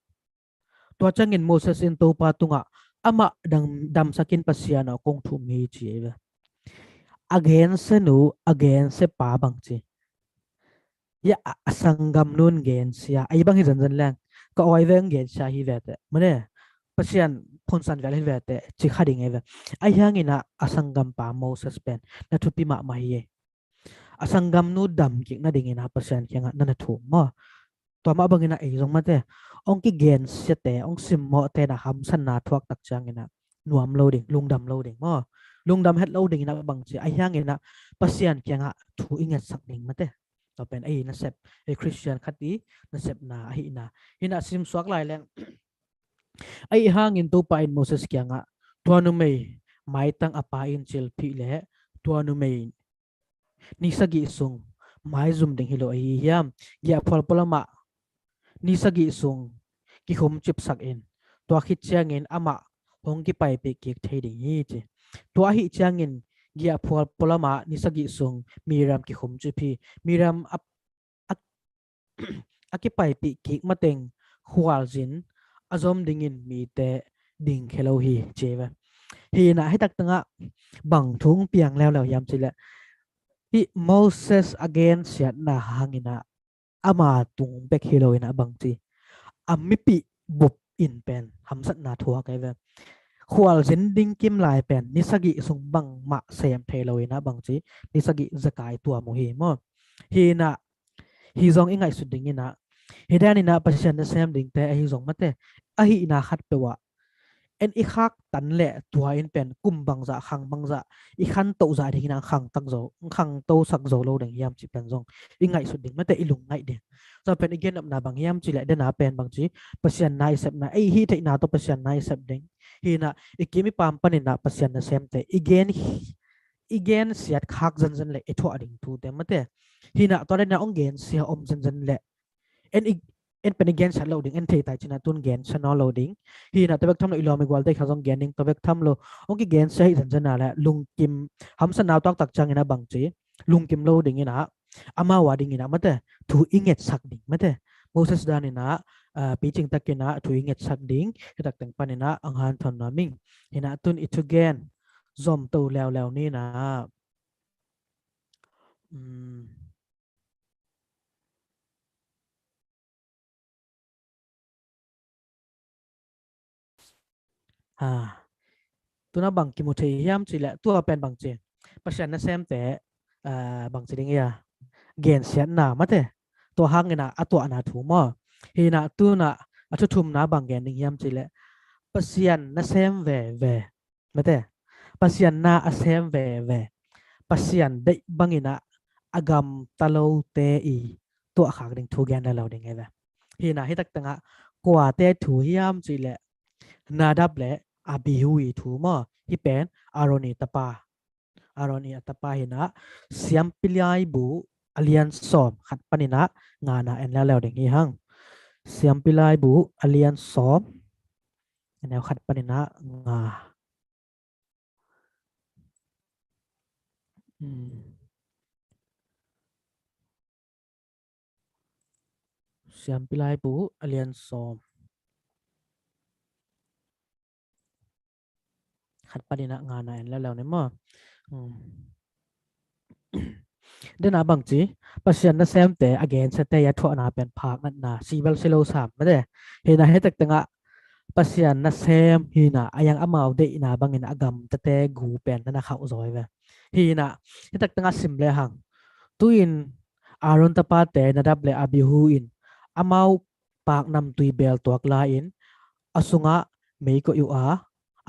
Tua ciangin Moses in Topa tungah, Amah dam, damsakin Pasian aw kong thum hi ci ei ve. A gensia nu, a gensia pa bang ci. Ya a, a sanggam nun gensia. Ei bang hi zanzan leng. Ka awi veng gensia hi vete. Mane. Pasian phunsan vel hi vete. Ci kha ding ei ve. Ahi hangin ah a sanggam pa Moses pen. Na thupi mahmah hi ei. A sanggam nu dam kik nadingin ah Pasian kiangah na na thum maw. Tua mah bangin ah ei zong mate. Ong kigensiate, ong simmawhte na hamsatna thuak tak ciangin ah nuam lo ding, lungdam lo ding maw. Lungdam het lo dingin ah bang ci. Ahi hangin ah Pasian kiangah thu i ngetsak ding mate. Tua pen ei nasep, ei Christian khat i nasepna ahihna. Hi na simsuak lai leng. Ahi hangin Topa in Moses kiangah tua numei maitang a pa in cilphih le tua numei ni sagih sung maizum ding hi lo ahi hiam? Giahphual pualamah ni sagih sung kikhum cipsak in. Tua khit ciangin amah hong kipaipih kik thei ding hi ci. Tua ahi ciangin giahphual pualamah ni sagih sung Miriam kikhum cip hi. Miriam a, a, a kipaipih kik mateng khualzin a zom dingin mite dingkhia lo hi ci ei ve. Hi na hi tak tangah bang thu piang leuleu hiam ci leh. Hi Moses a gensiatna hangin ah ama tung bek hi lo in ah bang ci. A mipih bup in pen hamsatna thuak ei ve. Khualzin ding kim lai pen ni sagih sung bangmah sem thei lo in ah bang ci. Ni sagih zakai tuam uh hi maw. Hi na hi zong i ngaihsut dingin ah. Hi danin ah Pasian nasem dingte ahi zong mate. Ahihna khat peuh ah en i khaktan leh tua in pen kum bangzah khang bangzah i khantoh zah dingin ah khang tak zo, khangto sak zo lo ding hiam ci pen zong i ngaihsut ding mate, i lungngaih ding. Tua pen i gennopna bang hiam ci leh dena pen bang ci Pasian na i sepna, ei hih theihna tawh Pasian na i sep ding. Hi na i kim i pam panin ah Pasian nasemte i gen, i gensiat khak zenzen leh i thuah ding thute mate. Hi na tua dena ong gensia om zenzen leh en i, en pen i gensiat lo ding, en thei tai cina tun gensia nawn lo ding. Hi na tua bek tham lo i lawm i gualte kha zong gen ding, tua bek tham lo ong kigensia hi zenzen a leh lungkim hamsatna thuak tak ciangin ah bang ci. Lungkim lo dingin ah amau a dingin ah mate thu i ngetsak ding mate. Moses danin ah picing takin ah thu i ngetsak ding. Hi tak teng panin ah ang hanthawn nuam ing. Hi na tun i thugen zom to leuleu ni na. Ha. Tuna bang kimu thei hiam ci leh tua pen bang ci. Pasian nasemte bang ci ding ia gensiatna mate. Tua hangin ah a tuahna thu maw. Hi na tuna a thuthumna bang gen ding hiam ci leh Pasian nasem veve mate. Pasian na a sem veve, Pasian deih bangin ah a gamta lote i tuahkhak ding thu gen lelo ding ei ve. Hi na hi tak tangah kuate thu hiam ci leh Nadab le Abihu i thu maw. Hi pen Aaron i tapa, Aaron i a tapa hi na. Siampi Laibu a lian sawm khat panin ah ngana en lelo ding hi hang. Siampi Laibu a lian sawm a neu khat panin ah nga. Siampi Laibu a lian sawm khat panin ah ngana en lelo ni maw. Dena bang ci, Pasian nasemte a gensiate i a thuahna pen phak natna sibel si lo sam mate. Hi na hi tak tangah Pasian nasem hi na a yang amau deihna bangin a gamtate gu pen na na khauh zaw ei ve. Hi na hi tak tangah sim le hang. Tu-in Aaron tapate Nadab le Abihu in amau paknamtui beel tuak lai-in a sungah mei koih uh a,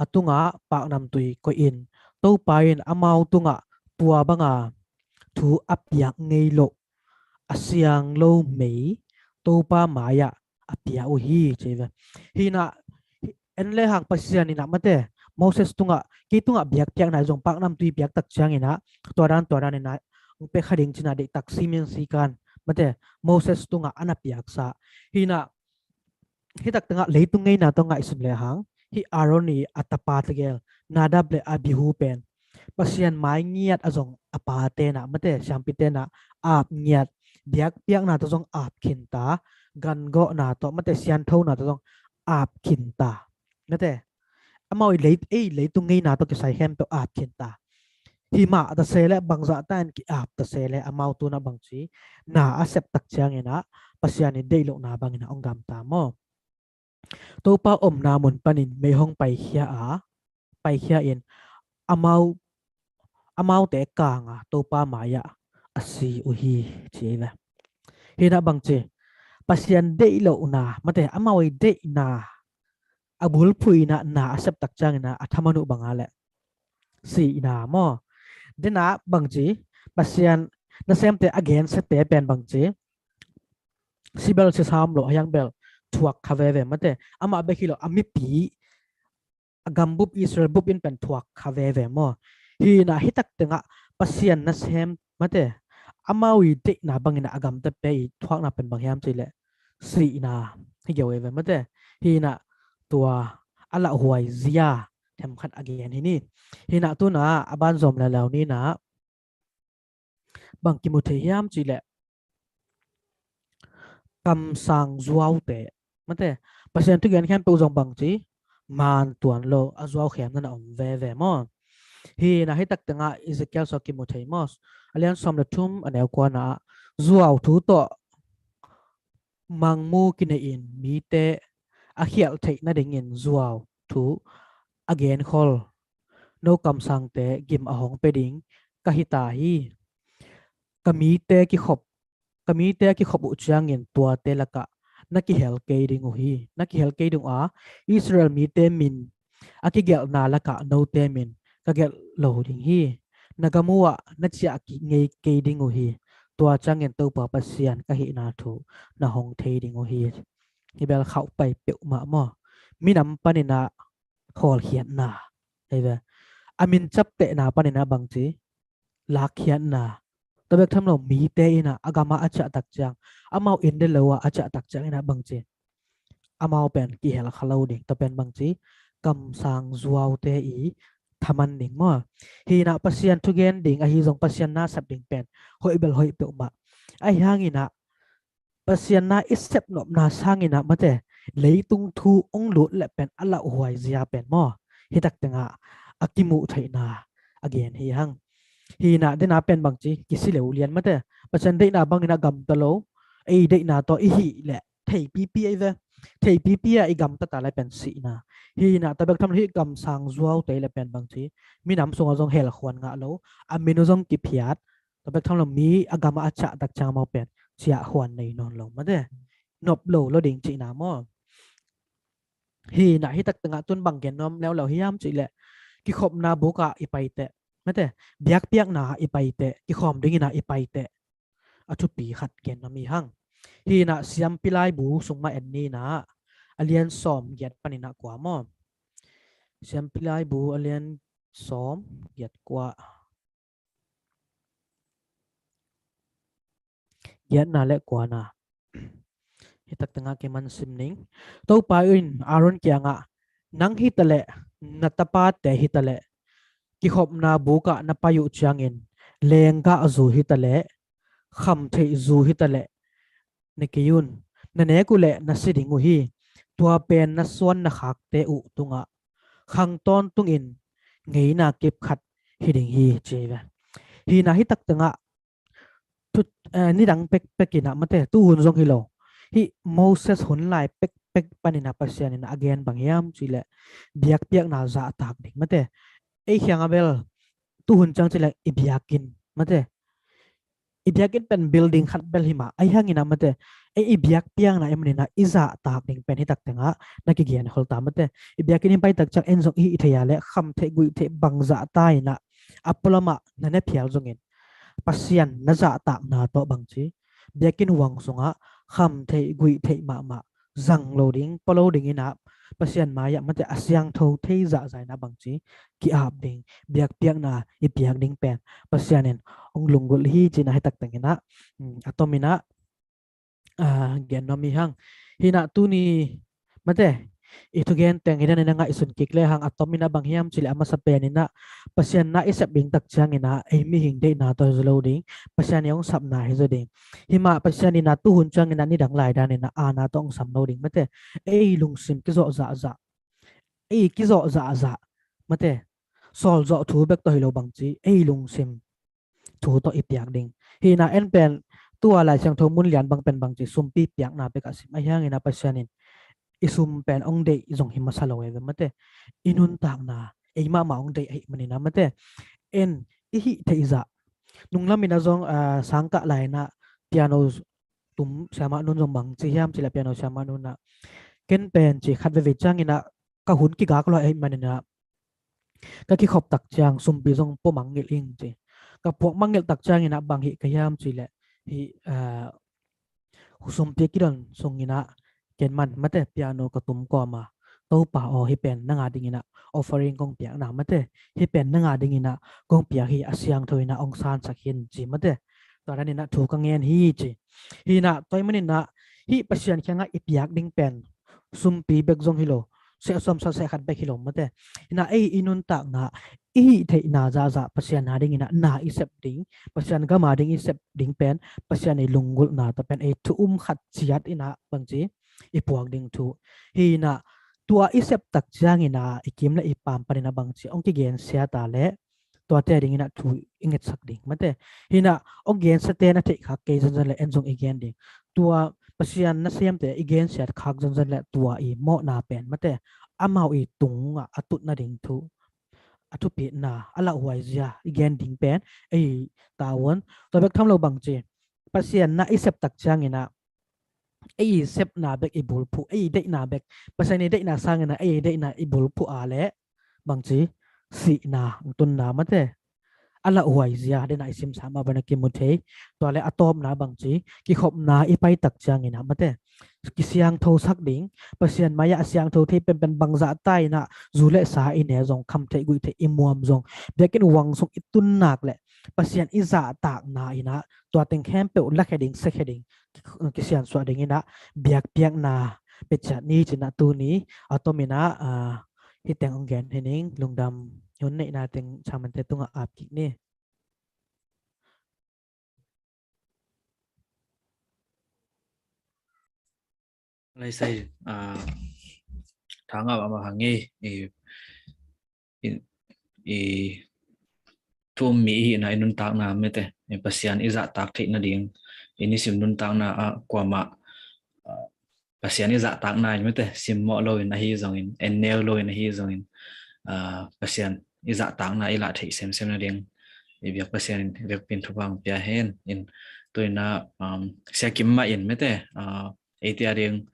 a tungah paknamtui koih in Topa in amau tungah tua banga thu a piak ngei loh a siang lo mei Topa mai-ah a pia uh hi ci ei ve. Hi na en le hang Pasian in ah mate Moses tungah, kei tungah biakpiakna zong paknamtui piak tak ciangin ah tua dan tua dan in ah ong pia kha ding cina deih tak simin sikan mate Moses tungah a na piaksa. Hi na hi tak tangah leitung ngeina tawh ngaihsun le hang hi Aaron i a tapa tegel Nadab le Abihu pen Pasian mai ngiat a zong a pate na mate siampite na ap ngiat, biakpiakna tawh zong ap khinta, gangawhna tawh mate sianthona tawh zong ap khinta mate amau i lei, ei leitung ngeina tawh kisai khempeuh ap khin ta. Hi mah ta se leh bangzah ta in ki-ap ta se leh amau tu-in ah bangci, na a sep tak ciangin ah Pasian i deih lohna bangin ah hong gamta maw. Topa omna mun panin mei hong paikhia a, paikhia in amau, amaute kang a Topa mai-ah a si uh hi, ci hi ve. Hi-in ah bangci, Pasian deih lohna, mate, amau i deihna a bulphuh in ah na a sep tak ciangin ah a thaman uh bang a leh sihna maw. Dena bangci, Pasian nasemte a gensiate pen bangci, si bel si sam lo, a hiang bel thuak kha veve, mate, amah bek hi lo, a mipi, a gambup Israel bup in pen thuak kha veve maw. Hi-in ah hi tak tengah Pasian nasem, mate, amau i deihna bangin ah a gamtate i thuakna pen bang hiam cih leh sihna hi geu veve, mate. Hi-in ah tua a lauhuai zia themkhat a gen hi ni. Hi-in ah tu-in ah a ban zom leuleu ni-in ah bang kimu thei hiam cih leh kamsang zuaute, mate, Pasian thugen khempeuh zong bangci, man tuan lo, a zuau khemna na om veve maw. Hi-in ah hi tak tengah Ezekiel sung kimu thei maw. A lian sawm le thum, a neu kuana ah, zuau thu tawh mangmu kinei in mite a khialh theih nadingin zuau thu a genkhol no kamsangte gim a hong pia ding ka hi ta hi. Ka mite kikhop, ka mite a kikhop uh ciangin tuate lakah na kihel kei ding uh hi. Na kihel kei ding uh a, Israel mite min a kigelhna lakah note min ka gelh lo ding hi. Na gam uh ah na ciah ngei kei ding uh hi. Tua ciangin Topa Pasian ka hihna thu na hong thei ding uh hi. Hi bel khauhpai peuhmah maw. Minam panin ah khawlkhiatna, hi ve. A min ciaptehna panin ah bangci, lakkhiatna. Tua bek tham lo, mite in ah a gam ah a ciah tak ciang, amau inn le lo ah a ciah tak ciangin ah bangci, amau pen kihel kha lo ding. Tua pen bangci, kamsang zuaute i thaman ding maw. Hi-in ah Pasian thugen ding ahi zong, Pasian na sep ding pen hoih bel hoih peuhmah. Ahi hangin ah Pasian na i sep nopna sangin ah, mate, leitung thu hong lut leh pen a lauhuai zia pen maw, hi tak tengah a kimuh theihna a gen hi hang. Hi-in ah dena pen bangci, kisi leu lian, mate, Pasian deihna bangin ah gamta lo, ei deihna tawh i hih leh theipipi ahi ve. Theipipi ah i gamta ta leh pen sihna. Hi-in ah tua bek tham lo, hih kamsang zuaute leh pen bangci, minam sungah zong helkhuan ngah lo, a min uh zong kiphiat, tua bek tham lo, mi a gam ah a ciah tak ciang amau pen ciahkhuan nei nawn lo, mate, nop lo lo ding cihna maw. Hi-in ah hi tak tengah tu-in bang gen nuam leuleu hiam cih leh, kikhopna buk ah i pai teh, mate, biakpiakna ah i pai teh, kikhawm dingin ah i pai teh, a thupi khat gen nuam hi hang. Hi-in ah Siampi Laibu sung mah en ni-in ah, a lian sawm giat panin ah kua maw. Siampi Laibu a lian sawm giat kua. Giatna le kuana. Hi tak tengah kiman sim ning. Topa in Aaron kiangah, nang hi ta leh, na tapate hi ta leh, kikhopna buk ah na pai uh ciangin, lenggah zu hi ta leh, khamtheih zu hi ta leh, ne kei un. Na nek uh leh na si ding uh hi. Tua pen na suan na khakte uh tungah khang tawntungin ngeina kip khat hi ding hi, ci hi ve. Hi-in ah hi tak tengah tu, eh, nidang pekpek in ah, mate, tu hun zong hi lo, hih Moses hun lai pekpek panin ah Pasian in ah a gen bang hiam cih leh biakpiakna zahtak ding, mate. Ei kiangah bel tu hun ciang cih leh i biakinn, mate, i biakinn pen building khat bel hi mah, ahi hangin ah, mate, ei i biakpiakna i manin ah i zahtak ding pen hi tak tengah na kigenkhol ta, mate. I biakinn i pai tak ciang en zong i hih theih a leh khamtheih guihtheih bangzah ta in ah, a pualam ah na ne phial zongin, Pasian na zahtakna tawh bangci, biakinn huang sungah khamtheih guihtheih mahmah, zang lo ding, pua lo ding in ah, Pasian mai-ah, mate, a siangtho thei zahzah in ah bangci, ki-ap ding, biakpiakna i piak ding pen Pasian in hong lunggulh hi, ci-in ah hi tak tengin ah, mm, a tomin ah, ah, gen nuam hi hang. Hi-in ah tuni, mate, i thugen teng hi dan in ah ngaihsun kik lehang, a tomin ah bang hiam cih leh a masa pen in ah Pasian na i sep ding tak ciangin ah ei mihing deihna tawh hi zaw lo ding, Pasian i hong sapna hi zaw ding. Hi mah, Pasian in ah tu hun ciangin ah nidang lai dan in ah aana tawh hong sam lo ding, mate. Ei lungsim kizawh zahzah, ei kizawh zahzah, mate, sawlzawh thu bek tawh hi lo bangci, ei lungsim thu tawh i piak ding. Hina en pen tua Lai Siangtho mun lian bang pen bangci, sumpi piakna bek a sim ahi hangina Pasian in i sum pen ong deih zong hi masa lo e ve mate. I nuntakna ei mahmah ong deih ahi manina mate. En i hih theih zah nunglamina zong, ah, sangkah laina piano tum siamah nun zong bangci hiam cila piano siamah nuna ken pen ci khat veve ciangina ka hun kigak lo ahi manina ka kikhop tak ciang sumpi zong pua mangngilh ing ci. Ka puak mangngilh tak ciangina bang hih ka hiam ci le hih, ah, sumpi kidon sungina ken man mate piano ka tum kawma Topa aw hih pen nanga dingina offering kong piakna mate hih pen nanga dingina kong piak hi a siangtho ina ong sansak hin ci mate. Tua danina thu ka ngen hi ci. Hina tua hi manina hih Pasian kiangah i piak ding pen sumpi bek zong hi lo, seh sawm sa seh khat bek hi lo mate. Hina ei i nuntakna i hih theihna zahzah Pasian na dingina na i sep ding, Pasian gama ding i sep ding pen Pasian i lunggulhna ta pen ei thu um khat ciat ina bangci i puak ding thu. Hina tua i sep tak ciangina i kim le i pam panina bangci ong kigensia ta le tuate dingina thu i ngetsak ding mate. Hina ong gensiate na theih khak kei zonzon le en zong i gen ding. Tua Pasian nasemte i gensiat khak zonzon le tua i mawhna pen mate amau i tungah a tutna ding thu a thupitna a lauhuai zia i gen ding pen ei tavuan. Tua bek tham lo bangci Pasian na i sep tak ciangina ei i sepna bek i bulphuh ei i deihna bek Pasian i deihna sangina ei i deihna i bulphuh a le bangci sihna ong tunna mate a lauhuai zia dena i simsa mah bana kimu thei. Tua le a tawpna bangci kikhopna i pai tak ciangina mate kisiangtho sak ding Pasian mai-ah a siangtho thei penpen bangzah ta ina zu le sa i ne zong kham theih guih theih i muam zong biakinn uang sung i tunnak le Pasian i zahtakna ina tua teng khempeuh lakhia ding sekhia ding kisiansuah dingina biakpiakna peciat ni cina tuni a tomina, ah, hih teng ong gen hi ning lungdam hun neihna teng chamante tungah ap kik ni. Lai sai, ah, thangau ama hangi i i, i thu um mi i hihna i nuntakna mete i Pasian i zahtak theih nading i nisim nuntakna ah kuamah, ah, Pasian i zahtakna in mete simmawh loin ahi zongin enneu loin ahi zongin, ah, Pasian i zahtakna i lah theih semsem nading i biak Pasian in i biakpin thupha hong pia hen in tuina, um, Sia Kim mah in mete, ah, eite a ding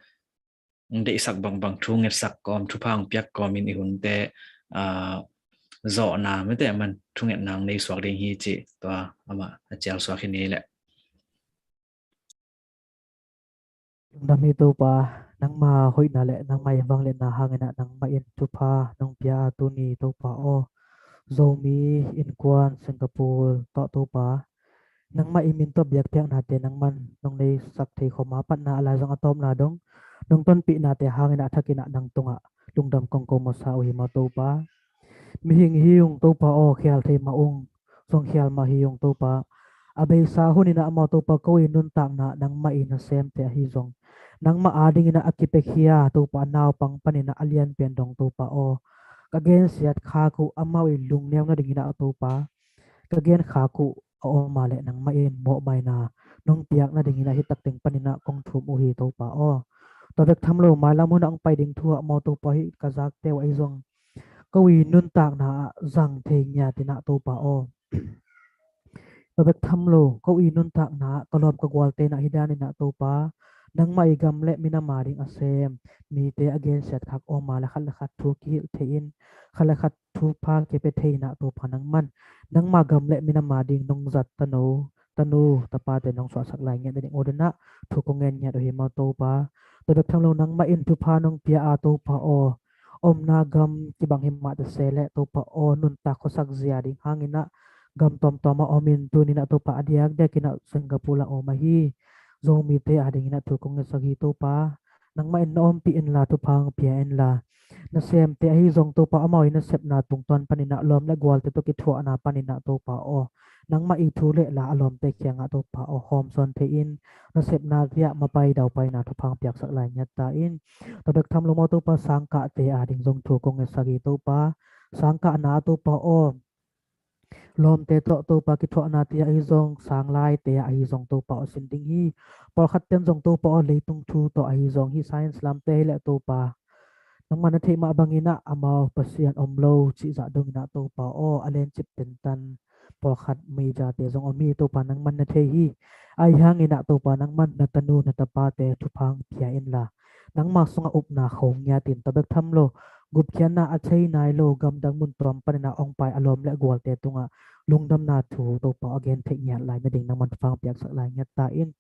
hong deihsak bangbang thu ngetsak kawm thupha hong piak kawmin i hunte, ah, zawhna mete aman thungetna hong nei suak ding hi cih tua amah a cial suak hi ni leh. Lungdam hi Topa, nangma hoihna le nangma i vangliatna hangin ah nangmah in thupha nong pia a tuni Topa aw. Zomi innkuan Singapore tawh Topa, nangmah i min tawh biakpiaknate nangman nong neisak thei khawm a patna a lai zong a tawpna dong nong tonpihnate hangin ah a thakin ah nang tungah lungdam kong ko masa uh hi maw Topa. Mihing hi ung Topa aw, khial thei mah ung, zong khial mah hi ung Topa. A beisa hunin ah maw Topa ko i nuntakna nangmah i nasemte ahi zong nangmah adingin ah a kipiakhia Topa a naupang panin ah a lianpian dong Topa aw. Ka gensiat khak uh amau i lungneu nadingin ah Topa ka gen khak uh a om a leh nangmah in mawhmaina nong piak nadingin ah hih tak teng panin ah kong thum uh hi Topa aw. Tua bek tham lo mailam hun ah hong pai ding thu ah maw Topa hih ka zakte uh ahi zong ko i nuntakna ah zang thei ngiatin ah Topa aw. Tua bek tham lo ko i nuntakna ah ka lawm ka gualte in ah hih danin ah Topa nangmah i gam le minam ading a sem mite a gensiat khak om a leh khat le khat thu kihilh thei in khat le khat thupha kipia thei in ah Topa nangman nangma gam le minam ading nong zat tanu tanu tapate nong suahsak lai ngiat nading uh dinah thu kong ngen ngiat uh hi maw Topa. Tua bek tham lo nangmah in thupha nong pia a Topa aw, omna gam kibang hi mah ta se leh Topa aw nuntak khuasak zia ding hangin ah gam tuamtuam ah omin tunin ah Topa a diakdiakin ah Singapore ah om ahi Zomite adingin ah thu kong ngetsak hi Topa. Nangmah in na ompih inla thupha hong pia inla nasemte ahi zong Topa amau i nasepna tungtawn paninah lawm le gualte tawh kithuahna paninah Topa aw, nangmah i thu le la a lawmte kiangah Topa aw hawmsawn thei in, nasepna tiah mapai daupaina thupha hong piaksak lai ngiat ta in. Tua bek tham lo maw Topa, sangkahte ading zong thu kong ngetsak hi Topa. Sangkahna ah Topa aw, lawmte tawh Topa kithuahna tiah ahi zong, sanglaite ah ahi zong Topa aw sin ding hi. Pawlkhat ten zong Topa aw leitung thu tawh ahi zong hi, science lamte hi leh Topa, nangman na theih mah banginah amau Pasian om lo cih zah donginah Topa aw a lencip tentan pawlkhat media-te zong om hi. Topa nangman na thei hi. Ahi hanginah Topa nangman na tanu na tapate thupha hong pia inla, nangma sungah upna kho ngiatin, tua bek tham lo gupkhiatna a thei nai lo gamdang mun tuam paninah hong pai a lawm le gualte tungah lungdamna thu Topa aw a gen theih ngiat lai nading nangman thupha hong piaksak lai ngiat ta in.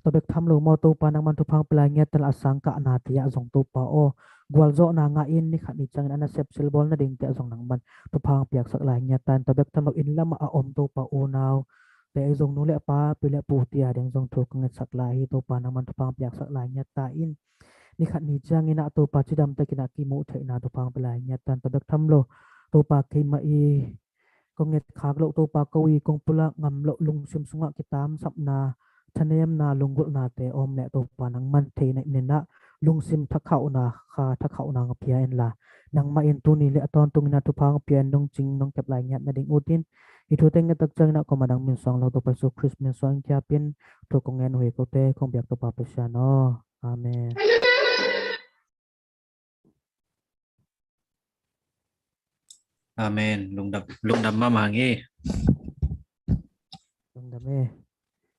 Tua bek tham lo maw Topa, nangman thupha hong pia lai ngiat ta in la, a sangkahna tiah zong Topa aw gualzawhna ngah in, nikhat ni ciangin a nasep silbawl nading tiah zong nangman thupha hong piaksak lai ngiat ta in. Tua bek tham lo inn lamah a om Topa unau te ahi zong, nu le pa, pi le pu tiah ding zong thu ka ngetsak lai hi Topa, nangman thupha hong piaksak lai ngiat ta in. Nikhat ni cianginah Topa cidam takinah kimuh theihna thupha hong pia lai ngiat ta in. Tua bek tham lo Topa keimah i kong ngetkhak loh Topa, ko i kong pulak ngam loh lungsim sungah kitamsapna, thanemna, lunggulhnate om leh Topa nangman thei na in inah lungsim thakhauhna, kha thakhauhna hong pia inla, nangmah in tuni le a tawntunginah thupha hong pia in, nungcing nong kep lai ngiat nading utin, hih thute ngettak cianginah kuamah dang min suang lo Topa Jesu Khrist min suang kiapin thu kong ngen uh hi. Kote kong biak Topa Pasian aw. Amen. Amen. Lungdam, lungdam mahmah hi. Lungdam e.